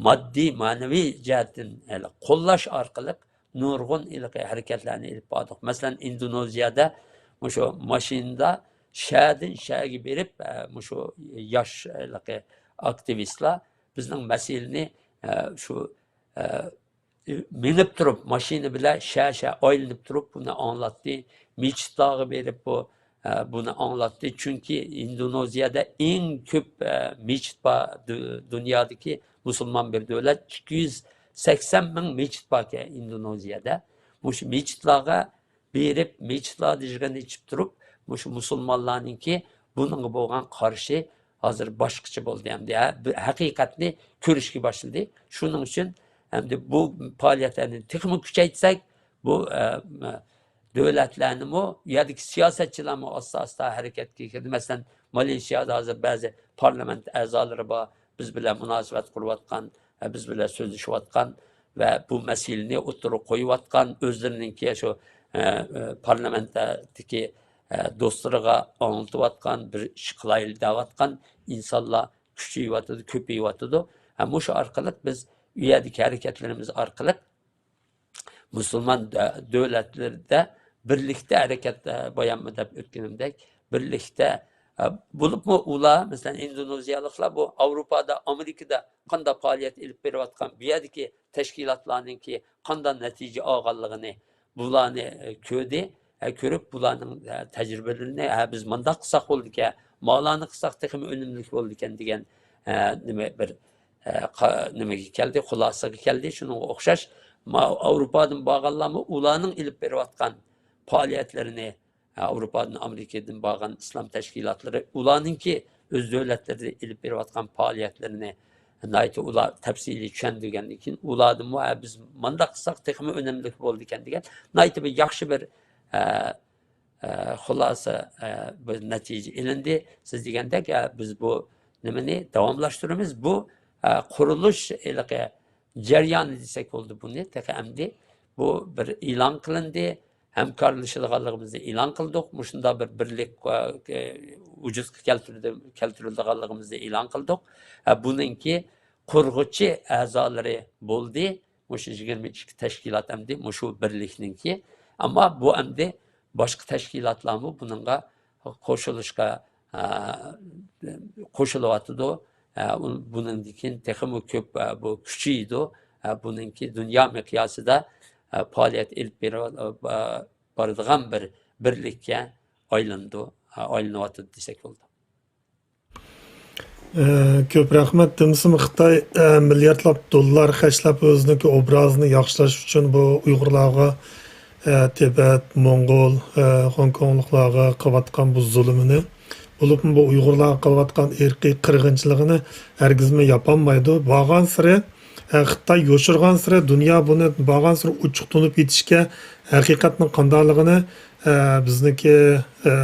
ماددىي، مەنىۋى جەھەتتىن، يەنى قوللاش ئارقىلىق نۇرغۇن ھېلىقى ھەرىكەتلەرنى ئېلىپ باردۇق. مەسىلەن، ئىندونېزىيەدە مۇشۇ ماشىنىدا شەھەردىن شەھەرگە بېرىپ، ئە، مۇشۇ ياش ھېلىقى ئاكتىۋىستلار بىزنىڭ مەسىلىنى، ئە، شۇ، ئە، مېڭىپ تۇرۇپ، ماشىنا بىلەن شەھەر-شەھەر ئايلىنىپ تۇرۇپ بۇنى ئاڭلاتتى. مىچىتلارغا بېرىپ بۇ، ئە، بۇنى ئاڭلاتتى. چۈنكى ئىندونېزىيەدە ئەڭ كۆپ، ئە، مىچىت بار دۇ-، دۇنيادىكى مۇسۇلمان بىر دۆلەت، ئىككى يۈز سەكسەن مىڭ مىچىت باركەن ئىندونېزىيەدە. مۇشۇ مىچىتلارغا بېرىپ، مىچىتلاردا يىغىن ئېچىپ تۇرۇپ، مۇشۇ مۇسۇلمانلارنىڭكى بۇنىڭغا بولغان قارىشى ھازىر باشقىچە بولدى ئەمدى. ھە-، بۇ ھەقىقەتنى كۆرۈشكە باشلىدى. شۇنىڭ ئۈچۈن ئەمدى بۇ پائالىيەتلەرنى تېخىمۇ كۈچەيتسەك، بۇ، ئە، دۆلەتلەرنىمۇ، ئۇ يەردىكى سىياسەتچىلەرمۇ ئاستا-ئاستا ھەرىكەتكە كىردى. مەسىلەن، مالېزىيەدە ھازىر بەزى پارلامېنت ئەزالىرى بار، بىز بىلەن مۇناسىۋەت قۇرۇۋاتقان، ئە، بىز بىلەن سۆزلىشىۋاتقان ۋە بۇ مەسىلىنى ئوتتۇرىغا قويۇۋاتقان، ئۆزلىرىنىڭكى شۇ، ئە، ئە، پارلامېنتتىكى، ئە، دوستلىرىغا ئاڭلىتىۋاتقان، بىر ئىش قىلايلى دەۋاتقان ئىنسانلار كۈچىيىۋاتىدۇ، كۆپىيىۋاتىدۇ. ھە، مۇشۇ ئارقىلىق بىز ئۇ يەردىكى ھەرىكەتلىرىمىز ئارقىلىق مۇسۇلمان دە-، دۆلەتلىرىدە بىرلىكتە ھەرىكەت، ئە، بايانمۇ دەپ ئۆتكىنىمدەك، بىرلىكتە، ئە، بولۇپمۇ ئۇلار، مەسىلەن، ئىندونېزىيەلىكلەر بۇ ئاۋروپادا، ئامېرىكىدا قانداق پائالىيەت ئېلىپ بېرىۋاتقان، بۇ يەردىكى تەشكىلاتلارنىڭكى قانداق نەتىجە ئالغانلىقىنى، بۇلارنى، ئە، كۆردى. ئە، كۆرۈپ، بۇلارنىڭ، ئە، تەجرىبىلىرىنى، ھە، بىز مۇنداق قىلساق بولىدىكەن، مالارنى قىلساق تېخىمۇ ئۈنۈملۈك بولىدىكەن دېگەن، ئە، نېمە بىر، ئە، قا-، نېمىگە كەلدى، خۇلاسىگە كەلدى. شۇنىڭغا ئوخشاش، ما-، ئاۋروپادىن بارغانلارمۇ ئۇلارنىڭ ئېلىپ بېرىۋاتقان پائالىيەتلىرىنى، ئاۋروپادىن، ئامېرىكىدىن بارغان ئىسلام تەشكىلاتلىرى ئۇلارنىڭكى ئۆز دۆلەتلىرىدە ئېلىپ بېرىۋاتقان پائالىيەتلىرىنى ناھايىتى ئۇلار تەپسىلىي چۈشەندۈرگەندىن كېيىن، ئۇلاردىنمۇ، ھە، بىز مۇنداق قىلساق تېخىمۇ ئۈنۈملۈك بولىدىكەن دېگەن ناھايىتى بىر ياخشى بىر، ئە، ئە، خۇلاسە، ئە، بىر نەتىجە ئېلىندى. سىز دېگەندەك، ئە، بىز بۇ نېمىنى داۋاملاشتۇرىمىز. بۇ، ئە، قۇرۇلۇش ھېلىقى جەريانى دېسەك بولىدۇ بۇنى. تېخى ئەمدى بۇ بىر ئېلان قىلىندى. ھەمكارلىشىدىغانلىقىمىزنى ئېلان قىلدۇق. مۇشۇنداق بىر بىرلىك، ئە، ۋۇجۇدقا كەلتۈرۈلدى-، كەلتۈرۈلىدىغانلىقىمىزنى ئېلان قىلدۇق. ئە، بۇنىڭكى قۇرغۇچى ئەزالىرى بولدى. مۇشۇ يىگىرمە ئىككى تەشكىلات ئەمدى مۇشۇ بىرلىكنىڭكى. ئەمما بۇ ئەمدى باشقا تەشكىلاتلارمۇ بۇنىڭغا قوشۇلۇشقا، ئە، قوشۇلۇۋاتىدۇ. ئە، ئۇ، بۇنىڭدىن كېيىن تېخىمۇ كۆپ، ئە، بۇ كۈچىيىدۇ. ئە، بۇنىڭكى دۇنيا مىقياسىدا، ئە، پائالىيەت ئېلىپ بېرىۋ-، ئە، بارىدىغان بىر بىرلىككە ئايلىنىدۇ، ئە، ئايلىنىۋاتىدۇ دېسەك بولىدۇ. ئە، كۆپ رەھمەت. دېمىسىمۇ خىتاي، ئە، مىلياردلاپ دوللار خەجلەپ ئۆزىنىڭكى ئوبرازىنى ياخشىلاش ئۈچۈن بۇ ئۇيغۇرلارغا، ئە، تىبەت، موڭغۇل، ئە، خوڭكوڭلۇقلارغا قىلىۋاتقان بۇ زۇلۇمىنى، بولۇپمۇ بۇ ئۇيغۇرلارغا قىلىۋاتقان ئىرقىي قىرغىنچىلىقىنى ھەرگىزمۇ ياپالمايدۇ. بارغانسېرى، ئە، خىتاي يوشۇرغانسېرى دۇنيا بۇنى بارغانسېرى ئوچۇق تونۇپ يېتىشكە، ھەقىقەتنىڭ قانداقلىقىنى، ئە، بىزنىڭكى، ئە،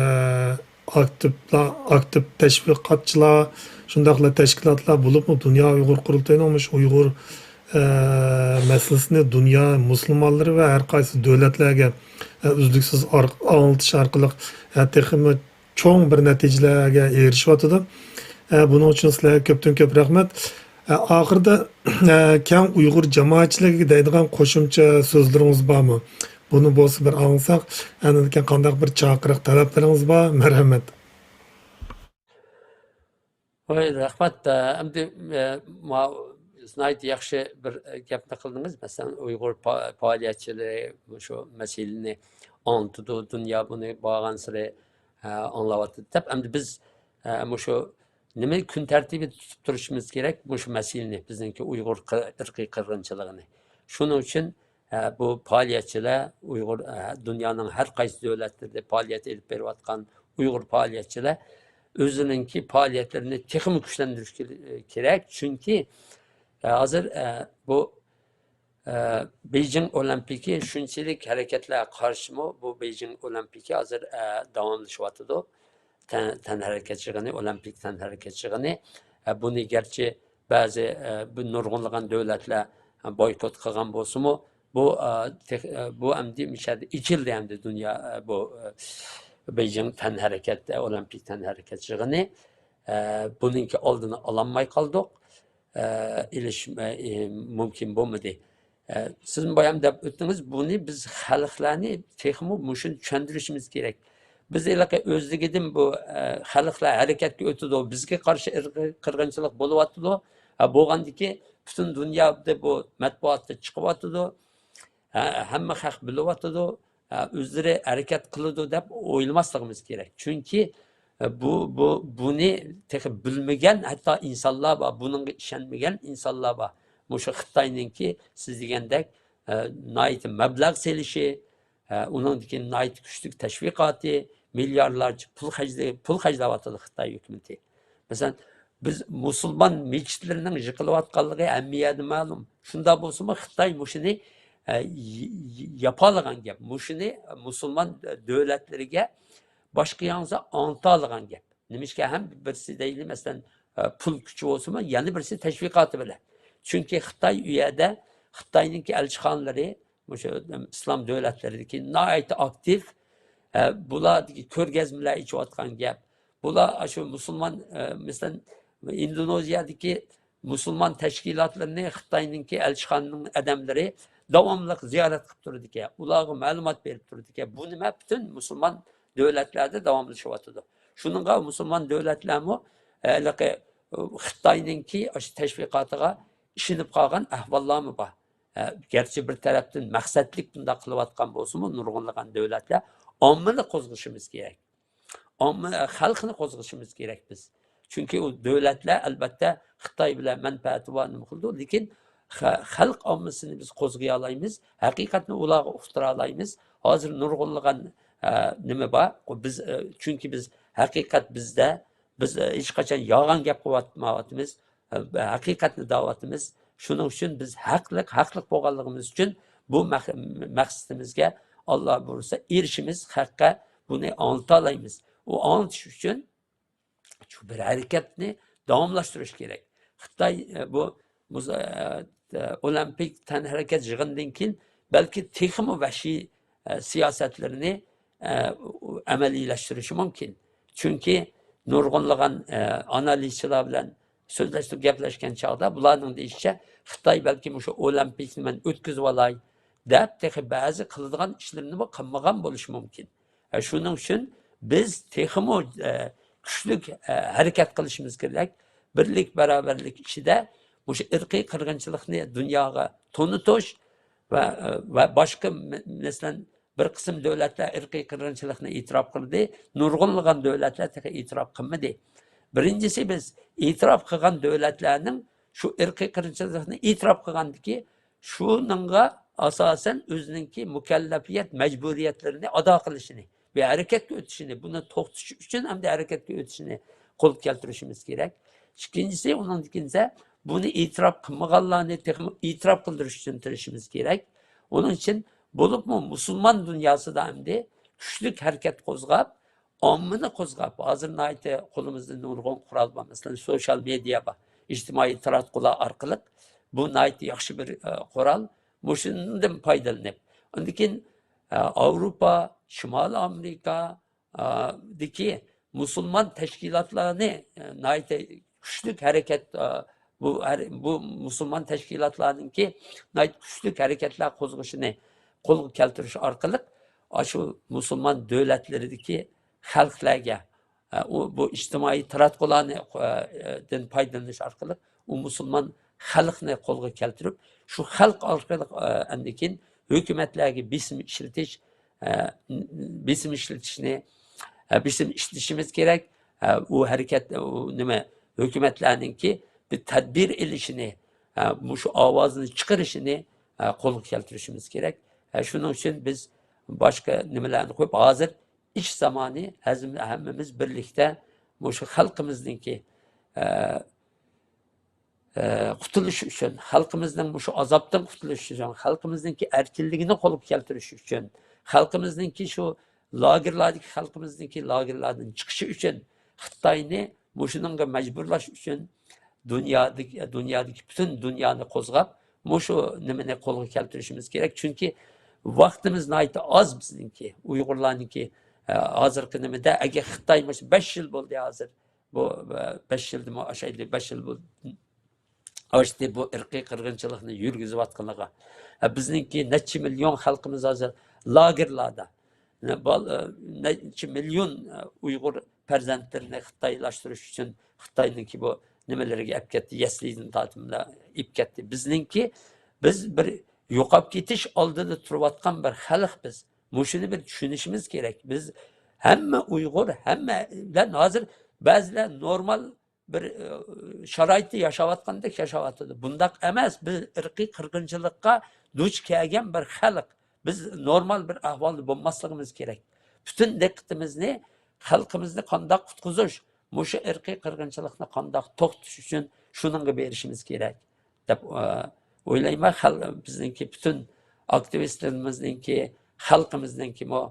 ئاكتىپلار، ئاكتىپ تەشۋىقاتچىلار، شۇنداقلا تەشكىلاتلار، بولۇپمۇ دۇنيا ئۇيغۇر قۇرۇلتىيىنىڭ مۇشۇ ئۇيغۇر، ئە، مەسىلىسىنى دۇنيا مۇسۇلمانلىرى ۋە ھەر قايسى دۆلەتلەرگە، ئە، ئۈزلۈكسىز ئار-، ئاڭلىتىش ئارقىلىق، ئە، تېخىمۇ چوڭ بىر نەتىجىلەرگە ئېرىشىۋاتىدۇ. ئە، بۇنىڭ ئۈچۈن سىلەرگە كۆپتىن كۆپ رەھمەت. ئە، ئاخىرىدا، ئە، كەڭ ئۇيغۇر جامائەتچىلىكىگە دەيدىغان قوشۇمچە سۆزلىرىڭىز بارمۇ؟ بۇنى بولسا بىر ئاڭلىساق، ئاندىن كېيىن قانداق بىر چاقىرىق، تەلەپلىرىڭىز بار؟ مەرھەمەت. ۋاي، رەھمەت. ئەمدى، ئە، ما-، ناھايىتى ياخشى بىر، ئە، گەپنى قىلدىڭىز. مەسىلەن، ئۇيغۇر پا-، پائالىيەتچىلىرى مۇشۇ مەسىلىنى ئاڭلىتىدۇ، دۇنيا بۇنى بارغانسېرى، ئە، ئاڭلاۋاتىدۇ دەپ. ئەمدى بىز، ئە، مۇشۇ نېمە كۈن تەرتىپىدە تۇتۇپ تۇرۇشىمىز كېرەك مۇشۇ مەسىلىنى، بىزنىڭكى ئۇيغۇر قىر-، ئىرقىي قىرغىنچىلىقىنى. شۇنىڭ ئۈچۈن، ئە، بۇ پائالىيەتچىلەر، ئۇيغۇر، ئە، دۇنيانىڭ ھەر قايسى دۆلەتلىرىدە پائالىيەت ئېلىپ بېرىۋاتقان ئۇيغۇر پائالىيەتچىلەر ئۆزىنىڭكى پائالىيەتلىرىنى تېخىمۇ كۈچلەندۈرۈشى كېرەك. چۈنكى، ئە، ھازىر، ئە، بۇ، ئە، بېيجىڭ ئولىمپىكى شۇنچىلىك ھەرىكەتلەر قارشىمۇ، بۇ بېيجىڭ ئولىمپىكى ھازىر، ئە، داۋاملىشىۋاتىدۇ. تەن-، تەنھەرىكەت يىغىنى، ئولىمپىك تەنھەرىكەت يىغىنى. ئە، بۇنى گەرچە بەزى، ئە، بۇ نۇرغۇنلىغان دۆلەتلەر بايكوت قىلغان بولسىمۇ، بۇ، ئە، تېخ-، ئە، بۇ ئەمدى مۇشۇ يەردە ئېچىلدى ئەمدى دۇنيا، ئە، بۇ، ئە، بېيجىڭ تەنھەرىكەت، ئە، ئولىمپىك تەنھەرىكەت يىغىنى. ئە، بۇنىڭكى ئالدىنى ئالالماي قالدۇق. ئە، ئېلىش، ئە، ئى، مۇمكىن بولمىدى. ئە، سىزمۇ بايام دەپ ئۆتتىڭىز، بۇنى بىز خەلقلەرنى تېخىمۇ مۇشۇنى چۈشەندۈرۈشىمىز كېرەك. بىز ھېلىقى ئۆزلۈكىدىن بۇ، ئە، خەلقلەر ھەرىكەتكە ئۆتىدۇ، بىزگە قارشى ئىرقىي قىرغىنچىلىق بولۇۋاتىدۇ. ھە، بولغاندىكى پۈتۈن دۇنيادا بۇ مەتبۇئاتتا چىقىۋاتىدۇ. ھە، ھەممە خەق بىلىۋاتىدۇ. ئە، ئۆزلىرى ھەرىكەت قىلىدۇ دەپ ئويلىماسلىقىمىز كېرەك. چۈنكى، ئە، بۇ، بۇ، بۇنى تېخى بىلمىگەن ھەتتا ئىنسانلار بار، بۇنىڭغا ئىشەنمىگەن ئىنسانلار بار. مۇشۇ خىتاينىڭكى سىز دېگەندەك، ئە، ناھايىتى مەبلەغ سېلىشى، ئە، ئۇنىڭدىن كېيىن ناھايىتى كۈچلۈك تەشۋىقاتى، مىليارلارچە پۇل خەجلە-، پۇل خەجلەۋاتىدۇ خىتاي ھۆكۈمىتى. مەسىلەن، بىز مۇسۇلمان مەسچىتلىرىنىڭ يىقىلىۋاتقانلىقى ھەممە يەردە مەلۇم. شۇنداق بولسىمۇ، خىتاي مۇشۇنى، ئە، ي-، ي-، ياپالىغان گەپ. مۇشۇنى مۇسۇلمان دۆلەتلىرىگە باشقا ياڭزا ئاڭلىتالىغان گەپ. نېمىشقا ھەم بىرسى دەيلى، مەسىلەن، ئە، پۇل كۈچى بولسىمۇ، يەنە بىرسى تەشۋىقاتى بىلەن. چۈنكى خىتاي ئۇ يەردە، خىتاينىڭكى ئەلچىخانىلىرى مۇشۇ ئىسلام دۆلەتلىرىدىكى ناھايىتى ئاكتىپ، ئە، بۇلاردىكى كۆرگەزمىلەر ئېچىۋاتقان گەپ. بۇلار ئاشۇ مۇسۇلمان، ئە، مەسىلەن، ئىندونېزىيەدىكى مۇسۇلمان تەشكىلاتلىرىنى خىتاينىڭكى ئەلچىخانىنىڭ ئادەملىرى داۋاملىق زىيارەت قىلىپ تۇرىدىكەن، ئۇلارغا مەلۇمات بېرىپ تۇرىدىكەن. بۇ نېمە پۈتۈن مۇسۇلمان دۆلەتلەردە داۋاملىشىۋاتىدۇ. شۇنىڭغا مۇسۇلمان دۆلەتلەرمۇ، ئە، ھېلىقى، ئە، خىتاينىڭكى ئاشۇ تەشۋىقاتىغا ئىشىنىپ قالغان ئەھۋاللارمۇ بار. ئە، گەرچە بىر تەرەپتىن مەقسەتلىك بۇنداق قىلىۋاتقان بولسىمۇ، نۇرغۇنلىغان دۆلەتلەر ئاممىنى قوزغىشىمىز كېرەك. ئامما، خەلقنى قوزغىشىمىز كېرەك بىز. چۈنكى ئۇ دۆلەتلەر، ئەلۋەتتە، خىتاي بىلەن مەنپەئەتى بار، نېمە قىلىدۇ، لېكىن خە-، خەلق ئاممىسىنى بىز قوزغىيالايمىز، ھەقىقەتنى ئۇلارغا ئۇقتۇرالايمىز. ھازىر نۇرغۇنلىغان، ئە، نېمە بار؟ بۇ بىز، ئە، چۈنكى بىز ھەقىقەت بىزدە، بىز، ئە، ھېچقاچان يالغان گەپ قىلىۋاتمايۋاتىمىز. ھەقىقەتنى دەۋاتىمىز. شۇنىڭ ئۈچۈن بىز ھەقلىق، ھەقلىق بولغانلىقىمىز ئۈچۈن بۇ مەق-، مەقسىتىمىزگە، ئاللا بۇيرۇسا، ئېرىشىمىز، خەققە بۇنى ئاڭلىتالايمىز. ئۇ ئاڭلىتىش ئۈچۈن شۇ بىر ھەرىكەتنى داۋاملاشتۇرۇش كېرەك. خىتاي، ئە، بۇ مۇز-، ئە، ئولىمپىك تەنھەرىكەت يىغىنىدىن كېيىن بەلكى تېخىمۇ ۋەھشىي، ئە، سىياسەتلىرىنى، ئە، ئەمەلىيلەشتۈرۈشى مۇمكىن. چۈنكى نۇرغۇنلىغان، ئە، ئانالىزچىلار بىلەن سۆزلەشتۇق، گەپلەشكەن چاغدا بۇلارنىڭ دېيىشىچە، خىتاي بەلكىم مۇشۇ ئولىمپىكنى مەن ئۆتكۈزۈۋالاي دەپ، تېخى بەزى قىلىدىغان ئىشلىرىنىمۇ قىلمىغان بولۇشى مۇمكىن. ھە، شۇنىڭ ئۈچۈن بىز تېخىمۇ، ئە، كۈچلۈك، ئە، ھەرىكەت قىلىشىمىز كېرەك. بىرلىك، باراۋەرلىك ئىچىدە مۇشۇ ئىرقىي قىرغىنچىلىقنى دۇنياغا تونۇتۇش ۋە، ئە، ۋە باشقا، مە-، مەسىلەن، بىر قىسىم دۆلەتلەر ئىرقىي قىرغىنچىلىقنى ئېتىراپ قىلدى، نۇرغۇنلىغان دۆلەتلەر تېخى ئېتىراپ قىلمىدى. بىرىنچىسى، بىز ئېتىراپ قىلغان دۆلەتلەرنىڭ شۇ ئىرقىي قىرغىنچىلىقنى ئېتىراپ قىلغاندىكى، شۇنىڭغا ئاساسەن ئۆزىنىڭكى مۇكەللەپىيەت، مەجبۇرىيەتلىرىنى ئادا قىلىشىنى، بۇ ھەرىكەتكە ئۆتۈشىنى، بۇنى توختىتىش ئۈچۈن ئەمدى ھەرىكەتكە ئۆتۈشىنى قولغا كەلتۈرۈشىمىز كېرەك. ئىككىنچىسى، ئۇنىڭدىن كېيىنسە، بۇنى ئېتىراپ قىلمىغانلارنى تېخىمۇ ئېتىراپ قىلدۇرۇش ئۈچۈن تىرىشىشىمىز كېرەك. ئۇنىڭ ئۈچۈن بولۇپمۇ مۇسۇلمان دۇنياسىدا ئەمدى كۈچلۈك ھەرىكەت قوزغاپ، ئاممىنى قوزغاپ، ھازىر ناھايىتى قولىمىزدا نۇرغۇن قورال بار، مەسىلەن، سوشال مېدىيا بار، ئىجتىمائىي تاراتقۇلار ئارقىلىق بۇ ناھايىتى ياخشى بىر، ئە، قورال. مۇشۇندىن پايدىلىنىپ، ئاندىن كېيىن، ئە، ئاۋروپا، شىمالىي ئامېرىكا، ئە، دىكى مۇسۇلمان تەشكىلاتلارنى، ئە، ناھايىتى كۈچلۈك ھەرىكەت، ئە، بۇ ھەر-، بۇ مۇسۇلمان تەشكىلاتلارنىڭكى ناھايىتى كۈچلۈك ھەرىكەتلەر قوزغىشىنى قولغا كەلتۈرۈش ئارقىلىق، ئاشۇ مۇسۇلمان دۆلەتلىرىدىكى خەلقلەرگە، ئە، ئۇ، بۇ ئىجتىمائىي تاراتقۇلارنى، ئە، دىن پايدىلىنىش ئارقىلىق ئۇ مۇسۇلمان خەلقنى قولغا كەلتۈرۈپ، شۇ خەلق ئارقىلىق، ئە، ئاندىن كېيىن ھۆكۈمەتلەرگە بېسىم ئىشلىتىش، ئە، بېسىم ئىشلىتىشنى، ئە، بېسىم ئىشلىتىشىمىز كېرەك. ئە، ئۇ ھەرىكەت، ئۇ نېمە، ھۆكۈمەتلەرنىڭكى بىر تەدبىر ئېلىشىنى، ئە، مۇشۇ ئاۋازنى چىقىرىشىنى، ئە، قولغا كەلتۈرۈشىمىز كېرەك. ئە، شۇنىڭ ئۈچۈن بىز باشقا نېمىلەرنى قويۇپ، ھازىر ئىش زامانى، ھەزم-، ھەممىمىز بىرلىكتە مۇشۇ خەلقىمىزنىڭكى، ئە، ئە، قۇتۇلۇشى ئۈچۈن، خەلقىمىزنىڭ مۇشۇ ئازابتىن قۇتۇلۇشى ئۈچۈن، خەلقىمىزنىڭكى ئەركىنلىكىنى قولغا كەلتۈرۈش ئۈچۈن، خەلقىمىزنىڭكى شۇ لاگېرلاردىكى خەلقىمىزنىڭكى لاگېرلاردىن چىقىشى ئۈچۈن، خىتاينى مۇشۇنىڭغا مەجبۇرلاش ئۈچۈن دۇنيادىكى، دۇنيادىكى پۈتۈن دۇنيانى قوزغاپ، مۇشۇ نېمىنى قولغا كەلتۈرۈشىمىز كېرەك. چۈنكى ۋاقتىمىز ناھايىتى ئاز بىزنىڭكى، ئۇيغۇرلارنىڭكى، ئە، ھازىرقى نېمىدە، ئەگەر خىتاي مۇشۇ بەش يىل بولدى ھازىر، بۇ، ئە، بەش يىلدىمۇ ئاشايدى، بەش يىل بولدى. ئاشتى بۇ ئىرقىي قىرغىنچىلىقنى يۈرگۈزۈۋاتقىنىغا. ئە، بىزنىڭكى نەچچە مىليون خەلقىمىز ھازىر لاگېرلاردا. نە-، بال-، ئە، نەچچە مىليون، ئە، ئۇيغۇر پەرزەنتلىرىنى خىتايلاشتۇرۇش ئۈچۈن خىتاينىڭكى بۇ نېمىلىرىگە ئەپ كەتتى، يەسلىدىن تارتىپ ئېپ كەتتى. بىزنىڭكى، بىز بىر يوقاپ كېتىش ئالدىدا تۇرۇۋاتقان بىر خەلق بىز. مۇشۇنى بىر چۈشىنىشىمىز كېرەك. بىز ھەممە ئۇيغۇر، ھەممە بىلەن ھازىر بەزىلەر نورمال بىر، ئى، شارائىتتا ياشاۋاتقاندەك ياشاۋاتىدۇ. بۇنداق ئەمەس. بىز ئىرقىي قىرغىنچىلىققا دۇچ كەلگەن بىر خەلق. بىز نورمال بىر ئەھۋالدا بولماسلىقىمىز كېرەك. پۈتۈن دىققىتىمىزنى خەلقىمىزنى قانداق قۇتقۇزۇش، مۇشۇ ئىرقىي قىرغىنچىلىقنى قانداق توختىتىش ئۈچۈن شۇنىڭغا بېرىشىمىز كېرەك دەپ، ئى، ئويلايمەن. خەل-، بىزنىڭكى پۈتۈن ئاكتىۋىستلىرىمىزنىڭكى، خەلقىمىزنىڭكىمۇ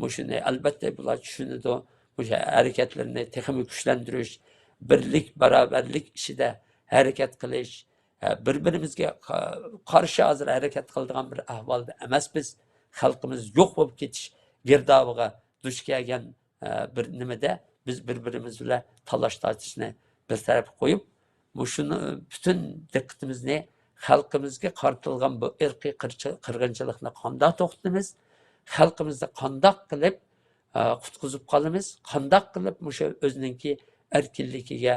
مۇشۇنى ئەلۋەتتە بۇلار چۈشىنىدۇ. مۇشۇ ھەرىكەتلىرىنى تېخىمۇ كۈچلەندۈرۈش، بىرلىك، باراۋەرلىك ئىچىدە ھەرىكەت قىلىش، ھە، بىر-بىرىمىزگە قا-، قارشى ھازىر ھەرىكەت قىلىدىغان بىر ئەھۋالدا ئەمەس بىز. خەلقىمىز يوق بولۇپ كېتىش گىردابىغا دۇچ كەلگەن، ھە، بىر نېمىدە بىز بىر-بىرىمىز بىلەن تالاش-تارتىشنى بىر تەرەپكە قويۇپ، مۇشۇنى پۈتۈن دىققىتىمىزنى خەلقىمىزگە قارىتىلغان بۇ ئىرقىي قىرچ-، قىرغىنچىلىقنى قانداق توختىتىمىز؟ خەلقىمىزنى قانداق قىلىپ، ئە، قۇتقۇزۇپ قالىمىز؟ قانداق قىلىپ مۇشۇ ئۆزىنىڭكى ئەركىنلىكىگە،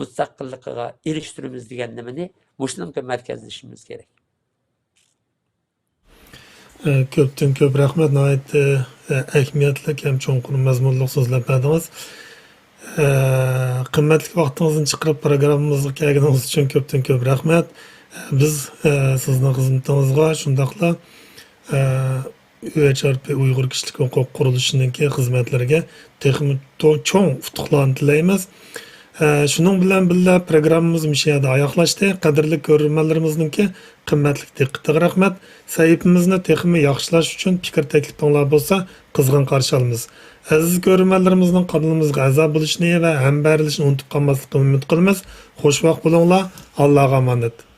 مۇستەقىللىقىغا ئېرىشتۈرىمىز دېگەن نېمىنى مۇشۇنىڭغا مەركەزلىشىمىز كېرەك. ئە، كۆپتىن كۆپ رەھمەت، ناھايىتى، ئە، ئەھمىيەتلىك ھەم چوڭقۇر مەزمۇنلۇق سۆزلەپ بەردىڭىز. ئە، قىممەتلىك ۋاقتىڭىزنى چىقىرىپ پروگراممىمىزغا كەلگىنىڭىز ئۈچۈن كۆپتىن كۆپ رەھمەت. ئە، بىز، ئە، سىزنىڭ خىزمىتىڭىزغا شۇنداقلا، ئە، يۇ ئېيچ ئار پى ئۇيغۇر كىشىلىك ھوقۇق قۇرۇلۇشىنىڭكى خىزمەتلىرىگە تېخىمۇ تو-، چوڭ ئۇتۇقلارنى تىلەيمىز. ئە، شۇنىڭ بىلەن بىللە، پروگراممىمىز مۇشۇ يەردە ئاياغلاشتى. قەدىرلىك كۆرۈرمەنلىرىمىزنىڭكى قىممەتلىك دىققىتىگە رەھمەت. سەھىپىمىزنى تېخىمۇ ياخشىلاش ئۈچۈن پىكىر تەكلىپىڭلار بولسا، قىزغىن قارشى ئالىمىز. ئەزىز كۆرۈرمەنلىرىمىزنىڭ قانىلىمىزغا ئەزا بولۇشىنى ۋە ھەمبەرلىشىنى ئۇنتۇپ قالماسلىقىنى ئۈمىد قىلىمىز. خوش ۋاقىت بولۇڭلار. ئاللاغا ئامانەت.